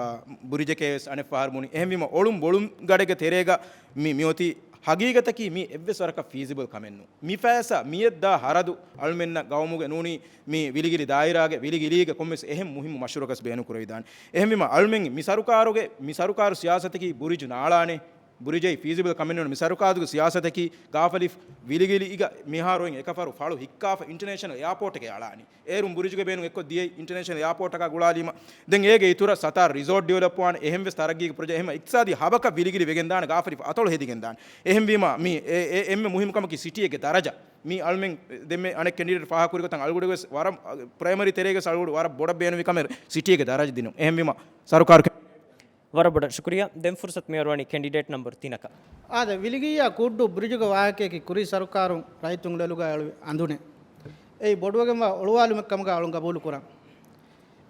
ބުރިޖެކޭ ވެސް އަނެއް ފަހަރު ބުނި. އެހެންވީމަ އޮޅުން ބޮޅުން ގަޑެއްގެ ތެރޭގަ މި މިއޮތީ ހަގީގަތަކީ މީ އެއްވެސް ވަރަކަށް ފީސިބަލް ކަމެއް ނޫން. މި ފައިސާ މިއަށް ދާ ހަރަދު އަޅުމެންނަށް ގައުމުގެ ނޫނީ މި ވިލިގިލި ދާއިރާގެ ވިލިގިލީގެ ކޮންމެސް އެހެން މުހިއްމު މަޝްރޫޢަކަސް ބޭނުން ކުރެވިދާނެ. އެހެންވީމަ އަޅުމެން މި ސަރުކާރުގެ، މި ސަރުކާރު ސިޔާސަތަކީ ބުރިޖު ނާޅާނެ، ބުރިޖެއް ފީސިބަލް ކަމެއް ނޫން. މި ސަރުކާރުގެ ސިޔާސަތަކީ ގާފަލި ވިލިގިލިއިގަ މިހާރު އޮތް އެކަފަރު ފަޅު ހިއްކާފަ އިންޓަރނޭޝަނަލް އެއާޕޯޓެކޭ އަޅާނީ. އޭރުން ބުރިޖުގެ ބޭނުން އެއްކޮށް ދިޔައީ އިންޓަރނޭޝަނަލް އެއާޕޯޓަކާ ގުޅާލީމަ. ދެން އޭގެ އިތުރަށް ސަތާރަ ރިސޯޓް ޑިވެލޮޕް ވާނެ، އެހެން ވެސް ތަރައްގީގެ ޕްރޮޖެކްޓް، އެހެން އިޤްތިޞާދީ ހަބަކަށް ވިލިގިލި ވެގެން ދާނެ، ގާފަލި އަތޮޅު ހެދިގެން ދާނެ. އެހެންވީމަ މި އެ-، އެ-، އެންމެ މުހިއްމު ކަމަކީ ސިޓީއެއްގެ ދަރަޖަ. މީ އަޅުމެން ދެންމެ އަނެއް ކެނޑިޑޭޓް ފާހަގަކުރި ގޮތަށް އަޅުގަޑު ވެސް ވަރަށް، ޕްރައިމަރީ ތެރޭގެ ވެސް އަޅުގަޑު ވަރަށް ބޮޑަށް ބޭނުންވި ކަމެއް ސިޓީއެއްގެ ދަރަޖަ ދިނުން. އެހެންވީމަ ސަރުކާރު ކެ- ވަރަށް ބޮޑަށް ޝުކުރިއްޔާ. ދެން ފުރުސަތު މިއަރުވަނީ ކެނޑިޑޭޓް ނަމްބަރު ތިނަކަށް. އާދެ، ވިލިގިއްޔާ ކޫއްޑޫ ބްރިޖުގެ ވާހަކަޔަކީ ކުރީ ސަރުކާރުން ރައްޔިތުން ލޮލުގަ އެޅުވި އަނދުނެއް. އެއީ ބޮޑުވެގެންވާ އޮޅުވާލުމެއް ކަމުގަ އަޅުން ގަބޫލު ކުރަން.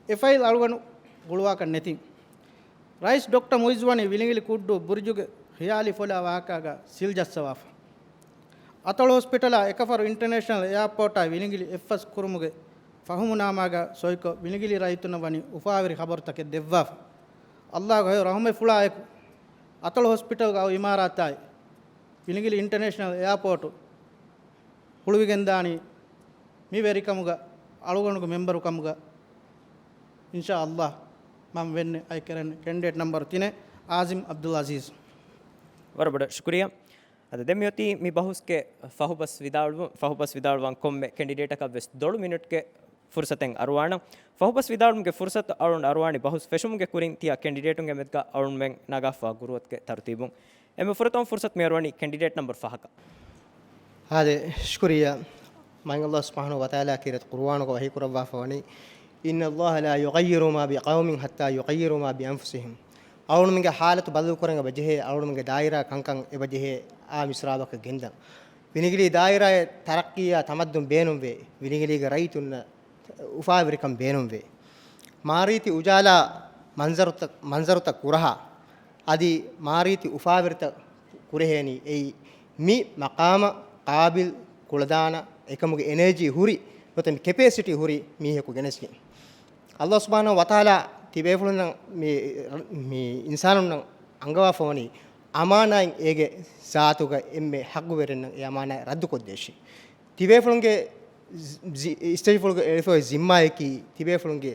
އެ ފައިލް އަޅުގަނޑު ގުޅުވާކަށް ނެތިން. ރައީސް ޑޮކްޓަރ މުއިއްޒު ވަނީ ވިލިގިލި ކޫއްޑޫ ބުރިޖުގެ ޚިޔާލީ ފޮލާ ވާހަކައިގަ ސީލް ޖައްސަވާފަ. އަތޮޅު ހޮސްޕިޓަލާ އެކަފަރު އިންޓަރނޭޝަނަލް އެއާޕޯޓާ ވިލިގިލި އެއްފަސް ކުރުމުގެ ފަހުމުނާމާގަ ސޮއިކޮށް، ވިލިގިލި ރައްޔިތުންނަށް ވަނީ އުފާވެރި ޚަބަރުތަކެއް ދެއްވާފަ. އައްލާހުގެ ހެޔޮ ރަހުމަތްފުޅާއެކު، އަތޮޅު ހޮސްޕިޓަލްގަ އައު އިމާރާތާއި، ވިލިގިލި އިންޓަރނޭޝަނަލް އެއާޕޯޓު ހުޅުވިގެންދާނީ މި ވެރިކަމުގަ، އަޅުގަނޑުގެ މެމްބަރުކަމުގަ، އިންޝާ އައްލާހް. މަން ވެންނެ އައި ކެރެން ކެންޑިޑޭޓް ނަމްބަރު ތިނެއް އާޒިމް އަބްދުލް އަޒީޒް. ވަރަށް ބޮޑަށް ޝުކުރިއްޔާ. އަދި ދެން މިއޮތީ މި ބަހުސްގެ ފަހުބަސް ވިދާޅުވުން، ފަހުބަސް ވިދާޅުވާން ކޮންމެ ކެންޑިޑޭޓަކަށް ވެސް ދޮޅު މިނިޓްގެ ފުރުސަތެއް އަރުވާނަން. ފަހުބަސް ވިދާޅުމުގެ ފުރުސަތު އަޅުން އަރުވާނީ ބަހުސް ފެށުމުގެ ކުރިން ތިޔަ ކެންޑިޑޭޓުންގެ މެދުގަ އަޅުންމެން ނަގާފަ ގުރުއަތުގެ ތަރުތީބުން. އެންމެ ފުރަތަމަ ފުރުސަތު މިއަރުވަނީ ކެންޑިޑޭޓް ނަމްބަރު ފަހަކަށް. އާދެ، ޝުކުރިއްޔާ. މާތް ﷲ ސުބްޙާނަހޫ ވަތަޢާލާ ކީރިތި ޤުރުއާނުގަ ވަޙީކުރައްވާފަ ވަނީ، إن الله لا يغير ما بقوم حتى يغيروا ما بأنفسهم. އަޅުގަނޑުމެންގެ ޙާލަތު ބަދަލުކުރަން އެބަ ޖެހޭ، އަޅުގަނޑުމެންގެ ދާއިރާ ކަންކަން އެބަ ޖެހޭ، އާ މިސްރާބަކަށް ގެންދަން. ވިލިގިލީ ދާއިރާއެއް ތަރައްޤީއާ ތަމައްދުން ބޭނުންވޭ. ވިލިގިލީގެ ރައްޔިތުންނަށް އުފާވެރިކަން ބޭނުންވޭ. މާރީތި އުޖާލާ މަންޒަރުތައް، މަންޒަރުތައް ކުރަހާ، އަދި މާރީތި އުފާވެރިތައް ކުރެހޭނީ އެއީ މި މަޤާމަށް ޤާބިލް ކުޅަދާނަ އެކަމުގެ އެނަރޖީ ހުރި، ނުވަތަ މި ކެޕޭސިޓީ ހުރި މީހަކު ގެނެސްގެން. ﷲ ސުބްޙާނަހޫ ވަތަޢާލާ ތިބޭފުޅުންނަށް މި، މި އިންސާނުންނަށް އަންގަވާފަ ވަނީ އަމާނާތް އޭގެ ޒާތުގަ އެންމެ ޙައްޤުވެރިންނަށް އެ އަމާނާތް ރައްދުކޮށްދޭށި. ތިބޭފުޅުންގެ ޒި-، އިސްޓޭޖްފުޅުގެ އެޅިފައި ޒިންމާއަކީ ތިބޭފުޅުންގެ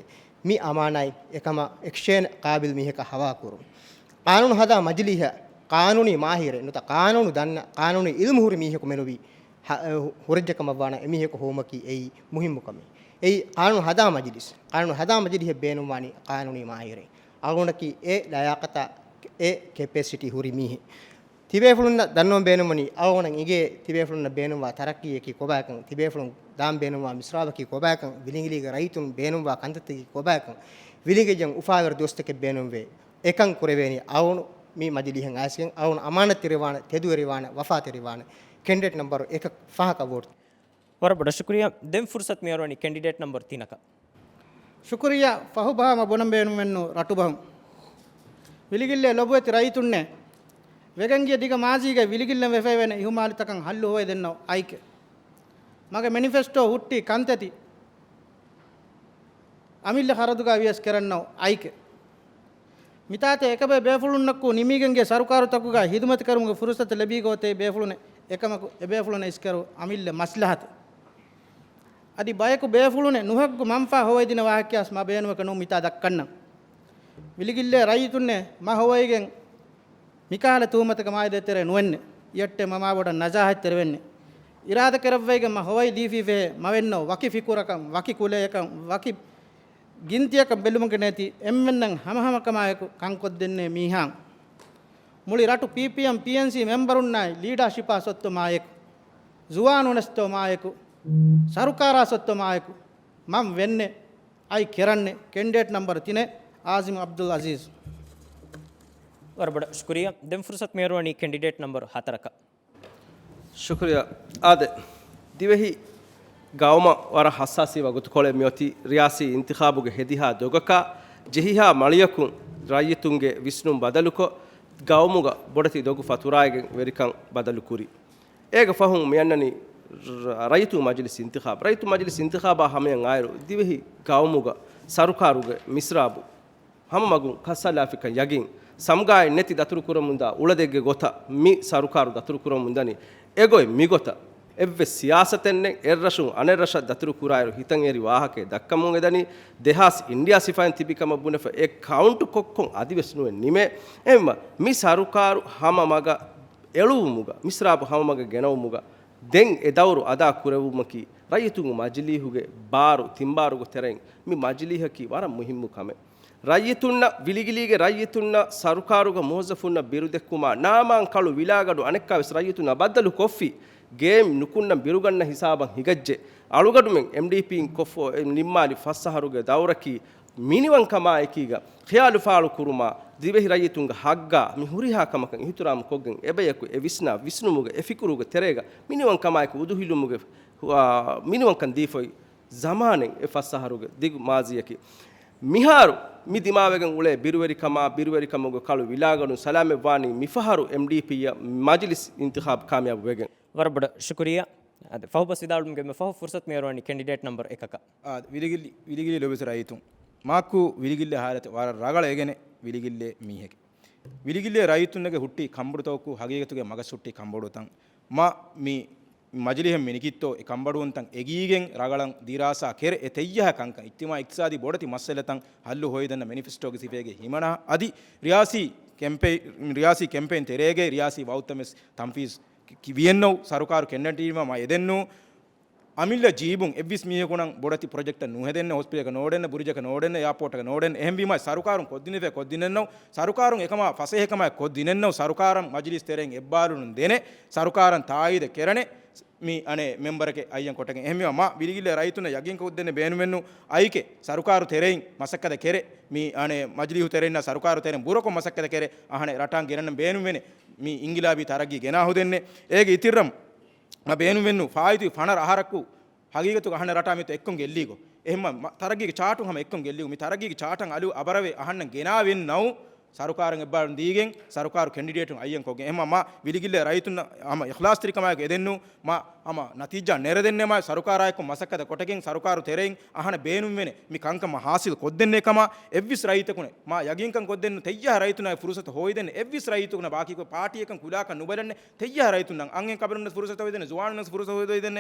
މި އަމާނާތް އެކަމަށް އެކްސްޗޭންޖް ޤާބިލް މީހަކަށް ހަވާލުކުރުން. ޤާނޫނު ހަދާ މަޖިލީހަށް ޤާނޫނީ މާހިރެއް ނުވަތަ ޤާނޫނު ދަންނަ، ޤާނޫނީ ޢިލްމު ހުރި މީހަކު މެނުވީ ހަ-، އެ، ހުރެއްޖެ ކަމަށްވާނަން އެމީހަކު ހޮވުމަކީ އެއީ މުހިއްމު ކަމެއް. އެއީ ޤާނޫނު ހަދާ މަޖިލިސް، ޤާނޫނު ހަދާ މަޖިލީހަށް ބޭނުންވާނީ ޤާނޫނީ މާހިރެއް. އަޅުގަނޑަކީ އެ ލަޔާޤަތާ އެ ކެޕޭސިޓީ ހުރި މީހެއް. ތިބޭފުޅުންނަށް ދަންނަވަން ބޭނުންވަނީ، އަޅުގަނޑަށް އިނގޭ ތިބޭފުޅުންނަށް ބޭނުންވާ ތަރައްޤީއަކީ ކޮބާކަން، ތިބޭފުޅުން ދާން ބޭނުންވާ މިސްރާބަކީ ކޮބާކަން، ވިލިގިލީގެ ރައްޔިތުން ބޭނުންވާ ކަންތައްތަކީ ކޮބާކަން، ވިލިގެން އުފާވެރި ދުވަސްތަކެއް ބޭނުންވޭ. އެކަން ކުރެވޭނީ އަޅުގަނޑު މި މަޖިލީހަށް އައިސްގެން، އަޅުގަނޑު އަމާނަތްތެރިވާނެ، ތެދުވެރިވާނެ، ވަފާތެރިވާނެ. ކެންޑިޑޭޓް ނަމްބަރު އެކަށް ފަހަކަށް ވޯޓް. ވަރަށް ބޮޑަށް ޝުކުރިއްޔާ. ދެން ފުރުސަތު މިއަރުވަނީ ކެންޑިޑޭޓް ނަމްބަރު ތިނަކަށް. ޝުކުރިއްޔާ. ފަހުބަހާ މަ ބުނަން ބޭނުމެއްނު ރަޓުބަހުން. ވިލިގިއްލޭ ލޮބުވެތި ރައްޔިތުންނޭ، ވެގެންގިޔަ ދިގަ މާޒީގައި ވިލިގިއްލަން ވެފައިވޭނެ އިހުމާލުތަކަށް ހައްލު ހޮވައިދެންނަވާ އައިކެ. މަގެ މެނިފެސްޓޯ ހުއްޓި ކަންތައްތި އަމިއްލަ ޚަރަދުގަ ވިޔަސް ކެރަންނަވާ އައިކެ. މިތާތޭ އެކަބޭ ބޭފުޅުންނަކު ނިމިގެންގެ ސަރުކާރުތަކުގަ ހިދުމަތިކަރުމުގެ ފުރުސަތު ލެބީގޮތޭ ބޭފުޅުންނެ އެކަމަކު އެބޭފުޅުންނަށް އިސްކެރު އަމިއްލަ މަސްލަހަތެއް. އަދި ބަޔަކު ބޭފުޅުންނެ ނުހައްގު މަންފާ ހޮވައިދިނަ ވާހަކަޔާސް މާ ބޭނުމަކަށް ނޫން މިތާ ދައްކަންނަން. ވިލިގިއްލޭ ރައްޔިތުންނެ މަ ހޮވައިގެން މިކަހަލަ ތުހުމަތަކަށް މާ އެދޭތެރޭ ނުވެންނެ. އިއްޔައްޓެ މަ މާ ބޮޑަށް ނަޒާހަތްތެރިވެންނެ. އިރާދަކެރައްވައިގެން މަ ހޮވައި ދީފީ ފެހޭ މަވެންނޯ ވަކި ފިކުރަކަށް، ވަކި ކުލަޔަކަށް، ވަކި ގިންތިއަކަށް ބެލުމުގެ ނެތި އެންމެންނަށް ހަމަހަމަކަމާއެކު ކަންކޮށްދެންނޭ މީހާ. މުޅި ރަށު ޕީޕީއެމް، ޕީއެންސީ މެމްބަރުންނާއި ލީޑާޝިޕާ ސޮއްތޯ މާއެކު، ޒުވާނުންނަސްތޯ މާއެކު، ސަރުކާރާ ސޮއްތޯ މާއެކު، މަން ވެންނެ އައި ކެރަންނެ ކެންޑިޑޭޓް ނަމްބަރު ތިނެއް އާޒިމް އަބްދުލް އަޒީޒް. ވަރަށް ބޮޑަށް ޝުކުރިއްޔާ. ދެން ފުރުސަތު މިއަރުވަނީ ކެންޑިޑޭޓް ނަމްބަރު ހަތަރަކަށް. ޝުކުރިއްޔާ. އާދެ، ދިވެހި ގައުމަށް ވަރަށް ހައްސާސީ ވަގުތުކޮޅެއް މިއޮތީ. ރިޔާސީ އިންތިޚާބުގެ ހެދިހާ ދޮގަކާ ޖެހިހާ މަޅިޔަކުން ރައްޔިތުންގެ ވިސްނުން ބަދަލުކޮށް، ގައުމުގަ ބޮޑެތި ދޮގު ފަތުރާއިގެން ވެރިކަން ބަދަލުކުރި. އޭގެ ފަހުން މިއަންނަނީ ރަ-، ރައްޔިތުން މަޖިލިސް އިންތިޚާބު. ރައްޔިތުން މަޖިލިސް އިންތިޚާބާ ހަމަޔަށް އާއިރު، ދިވެހި ގައުމުގަ ސަރުކާރުގެ މިސްރާބު ހަމަ މަގުން ކައްސަލާފިކަން ޔަގީން. ސަމްގާއެއް ނެތި ދަތުރުކުރަމުންދާ އުޅަދެއްގެ ގޮތަށް މި ސަރުކާރު ދަތުރުކުރަމުންދަނީ. އެގޮތް މިގޮތަށް އެއްވެސް ސިޔާސަތެއް ނެތް، އެއްރަށުން އަނެއްރަށަށް ދަތުރުކުރާއިރު ހިތަށް އެރި ވާހަކައެއް ދައްކަމުން އެދަނީ. ދެހާސް އިންޑިއާ ސިފައިން ތިބި ކަމަށް ބުނެފަ އެ ކައުންޓު ކޮށްކޮށް އަދިވެސް ނުވެ ނިމޭ. އެހެންވީމަ މި ސަރުކާރު ހަމަ މަގަށް އެޅުވުމުގަ، މިސްރާބު ހަމަ މަގަށް ގެނައުމުގަ ދެން އެ ދައުރު އަދާ ކުރެވުމަކީ ރައްޔިތުންގެ މަޖިލީހުގެ ބާރު ތިންބާރުގެ ތެރެއިން މި މަޖިލީހަކީ ވަރަށް މުހިއްމު ކަމެއް. ރައްޔިތުންނަށް، ވިލިގިލީގެ ރައްޔިތުންނަށް ސަރުކާރުގެ މުވައްޒަފުންނަށް ބިރުދެއްކުމާ، ނާމާން ކަޅު ވިލާގަނޑު އަނެއްކާވެސް ރައްޔިތުންނަށް ބައްދަލު ކޮށްފި، ގޭމް ނުކުންނަން ބިރުގަންނަ ހިސާބަށް ހިނގައްޖެ. އަޅުގަނޑުމެން އެމްޑީޕީން ކޮށްފަ ނިންމާލި ފަސް އަހަރުގެ ދައުރަކީ މިނިވަންކަމާއެކީގަ ޚިޔާލު ފާޅު ކުރުމާ، ދިވެހި ރައްޔިތުންގެ ހައްގާ މި ހުރިހާ ކަމަކަށް އިހުތިރާމު ކޮށްގެން އެބަޔަކު އެ ވިސްނާ ވިސްނުމުގެ އެ ފިކުރުގެ ތެރޭގަ މިނިވަންކަމާއެކު އުދުހިލުމުގެ، އާ، މިނިވަންކަން ދީފައި ޒަމާނެއް އެ ފަސް އަހަރުގެ ދިގު މާޒީއަކީ. މިހާރު މި ދިމާވެގެން އުޅޭ ބިރުވެރިކަމާ، ބިރުވެރިކަމުގެ ކަޅު ވިލާގަނޑު ސަލާމަތްވާނީ މިފަހަރު އެމްޑީޕީއަށް މަޖިލިސް އިންތިޚާބު ކާމިޔާބު ވެގެން. ވަރަށް ބޮޑަށް ޝުކުރިއްޔާ. އަދި ފަހުބަސް ވިދާޅުވުމުގެ ފަހު ފުރުސަތު މިއަރުވަނީ ކެންޑިޑޭޓް ނަމްބަރު އެކަކަށް. އާ، ވިލިގިލި، ވިލިގިލި ލޮބުވެތި ރައްޔިތުން. މާކު ވިލިގިއްލޭ ހާލަތު ވަރަށް ރަގަޅަށް އެގެނެ ވިލިގިއްލޭ މީހެކެ. ވިލިގިއްލޭ ރައްޔިތުންނެގެ ހުއްޓި ކަނބޮޑުތަކަކު ހަގީގަތުގެ މަގަސް ހުއްޓި ކަނބޮޑުތަން. މަ މި މަޖިލީހަށް މިނިކިތޯ އެ ކަންބޮޑުވުންތައް އެގީގެން ރަގަޅަށް ދިރާސާ ކެރެ އެ ތެއްޔަހަ ކަންކަން އިޖްތިމާޢީ އިޤްތިޞާދީ ބޮޑެތި މައްސަލަތައް ހައްލު ހޮވައިދޭން މެނިފެސްޓޯގެ ސިފައިގެ ހިމަނާ އަދި ރިޔާސީ ކެމްޕެއިން، ރިޔާސީ ކެމްޕެއިން ތެރޭގައި ރިޔާސީ ވައުތައް ވެސް ތަންފީޒް ކި-، ވިޔެއްނު ސަރުކާރު ކެނޑިޑޭޓް މަ އެދެންނު އަމިއްލަ ޖީބުން އެއްވެސް މީހަކުނަށް ބޮޑެތި ޕްރޮޖެކްޓެއް ނުހެދެންނެ، ހޮސްޕިޓަލަކަށް ނޯޑެންނެ، ބުރުޖަކަށް ނޯޑެންނެ، އެއާޕޯޓަކަށް ނޯޑެންނެ. އެހެންވީމާ ސަރުކާރުން ކޮށްދިނެފަ ކޮށްދިނެންނަވް، ސަރުކާރުން އެކަމާ ފަސޭހަކަމާ ކޮށްދިނެންނަވް، ސަރުކާރަށް މަޖިލީސް ތެރެއިން އެއްބާރުލުން ދެނެ، ސަރުކާރަށް ތާއީދެއް ކެރަނެ މި އަނެއް މެމްބަރެކެ އައްޔަން ކޮޓަގެން. އެހެންވީމާ މާ ވިލިގިއްލޭ ރައްޔިތުންނަށް ޔަގީންކޮށްދެންނެ ބޭނުމެއްނު އައިކެ ސަރުކާރު ތެރެއިން މަސައްކަތަށް ކެރެ މި އަނެއް މަޖިލީހު ތެރެއިންނާ ސަރުކާރު ތެރެއިން ބުރަކޮށް މަސައްކަތަށް ކެރެ އަހަނެއް ރަޓާން ގެނަން ބޭނުމެނެ މި އިންގިލާބީ ތަރައްގީ ގެނާ ހުދެންނެ. އޭގެ އިތިއްރަމް މަ ބޭނުންވެންނު ފާއިތުވި ފަނަރަ އަހަރަކު ހަގީގަތުގަ އަހަންނަށް ރަޓާ މިތު އެއްކޮން ގެއްލީގޮ. އެހެންމަ މަ-، ތަރައްގީގެ ޗާޓުން ހަމަ އެއްކޮން ގެއްލީގޮ. މި ތަރައްގީގެ ޗާޓަށް އަލު އަބަރަވެ އަހަންނަށް ގެނާވެން ނައު ސަރުކާރަށް އެއްބާރުން ދީގެން ސަރުކާރު ކެނޑިޑޭޓުން އައްޔަން ކޮށްގެން. އެހެންމަ މާ ވިލިގިއްލޭ ރައްޔިތުންނަށް ހަމަ އިޚްލާޞްތެރިކަމާއެކު އެދެންނު މާ ހަމަ ނަތީޖާ ނެރެދެންނެ މާ ސަރުކާރާއެކު މަސައްކަތަށް ކޮޓަގެން ސަރުކާރު ތެރެއިން އަހަނަށް ބޭނުންވެނެ މި ކަންކަމަށް ހާސިލް ކޮށްދެންނޭ ކަމަށް އެއްވެސް ރައްޔިތަކުނެ މާ ޔަގީންކަން ކޮށްދެންނު ތެއްޔަހަ ރައްޔިތުންނާއި ފުރުސަތު ހޯއިދެން އެއްވެސް ރައްޔިތަކުން ބާކީކޮށް ޕާޓީއަކަށް ކުލާކަށް ނުބަލަންނެ ތެއްޔަހަ ރައްޔިތުންނަށް އަންހެން ކަބިރުންނަށް ފުރުސަތު ހޯއިދެން ޒުވާނުންނަށް ފުރުސަތު ހޯއިދެން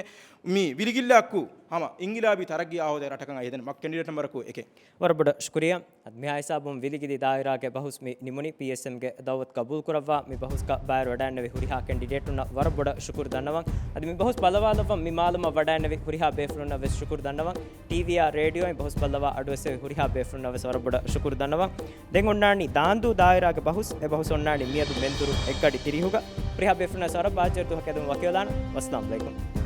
މި ވިލިގިއްލާއެކު ހަމަ އިންގިލާބީ ތަރައްގީ އާހޯދައި ރަޓަކަށް އައިދެން މަ ކެނޑިޑޭޓް ނަމްބަރަކު އެކެއް. ވަރަށް ބޮޑަށް ޝުކުރިއްޔާ. އަދި މިހާ ހިސާބުން ވިލިގިލި ދާއިރާގެ ބަހުސް މި ނިމުނީ. ޕީއެސްއެމްގެ ދައުވަތު ގަބޫލުކުރައްވާ މި ބަހުސްގަ ބައިވެރިވެވަޑައިގެންނެވި ހުރިހާ ކެނޑިޑޭޓުންނަށް ވަރަށް ބޮޑަށް ޝުކުރު ދަންނަވަން. އަދި މި ބަހުސް ބައްލަވާލައްވަން މި މާލުމަށް ވަޑައިގެންނެވި ހުރިހާ ބޭފުޅުންނަށް ވެސް ޝުކުރު ދަންނަވަން. ޓީވީއާ ރޭޑިއޯއިން ބަހުސް ބައްލަވާ އަޑުއެއްސެވި ހުރިހާ ބޭފުޅުންނަށް ވެސް ވަރަށް ބޮޑަށް ޝުކުރު ދަންނަވަން. ދެން އޮންނާނީ ދާންދޫ ދާއިރާގެ ބަހުސް. އެ ބަހުސް އޮންނާނީ މިއަދު މެންދުރު އެއްގަޑި ތިރީހުގަ. ހުރިހާ ބޭފުޅުންނަށް ވަރަށް ބާއްޖަވެރި ދުވަހަކަށް އެދުމަށް ވަކިވެލާނަން. ވައްސަލާމް އަލައިކުމް.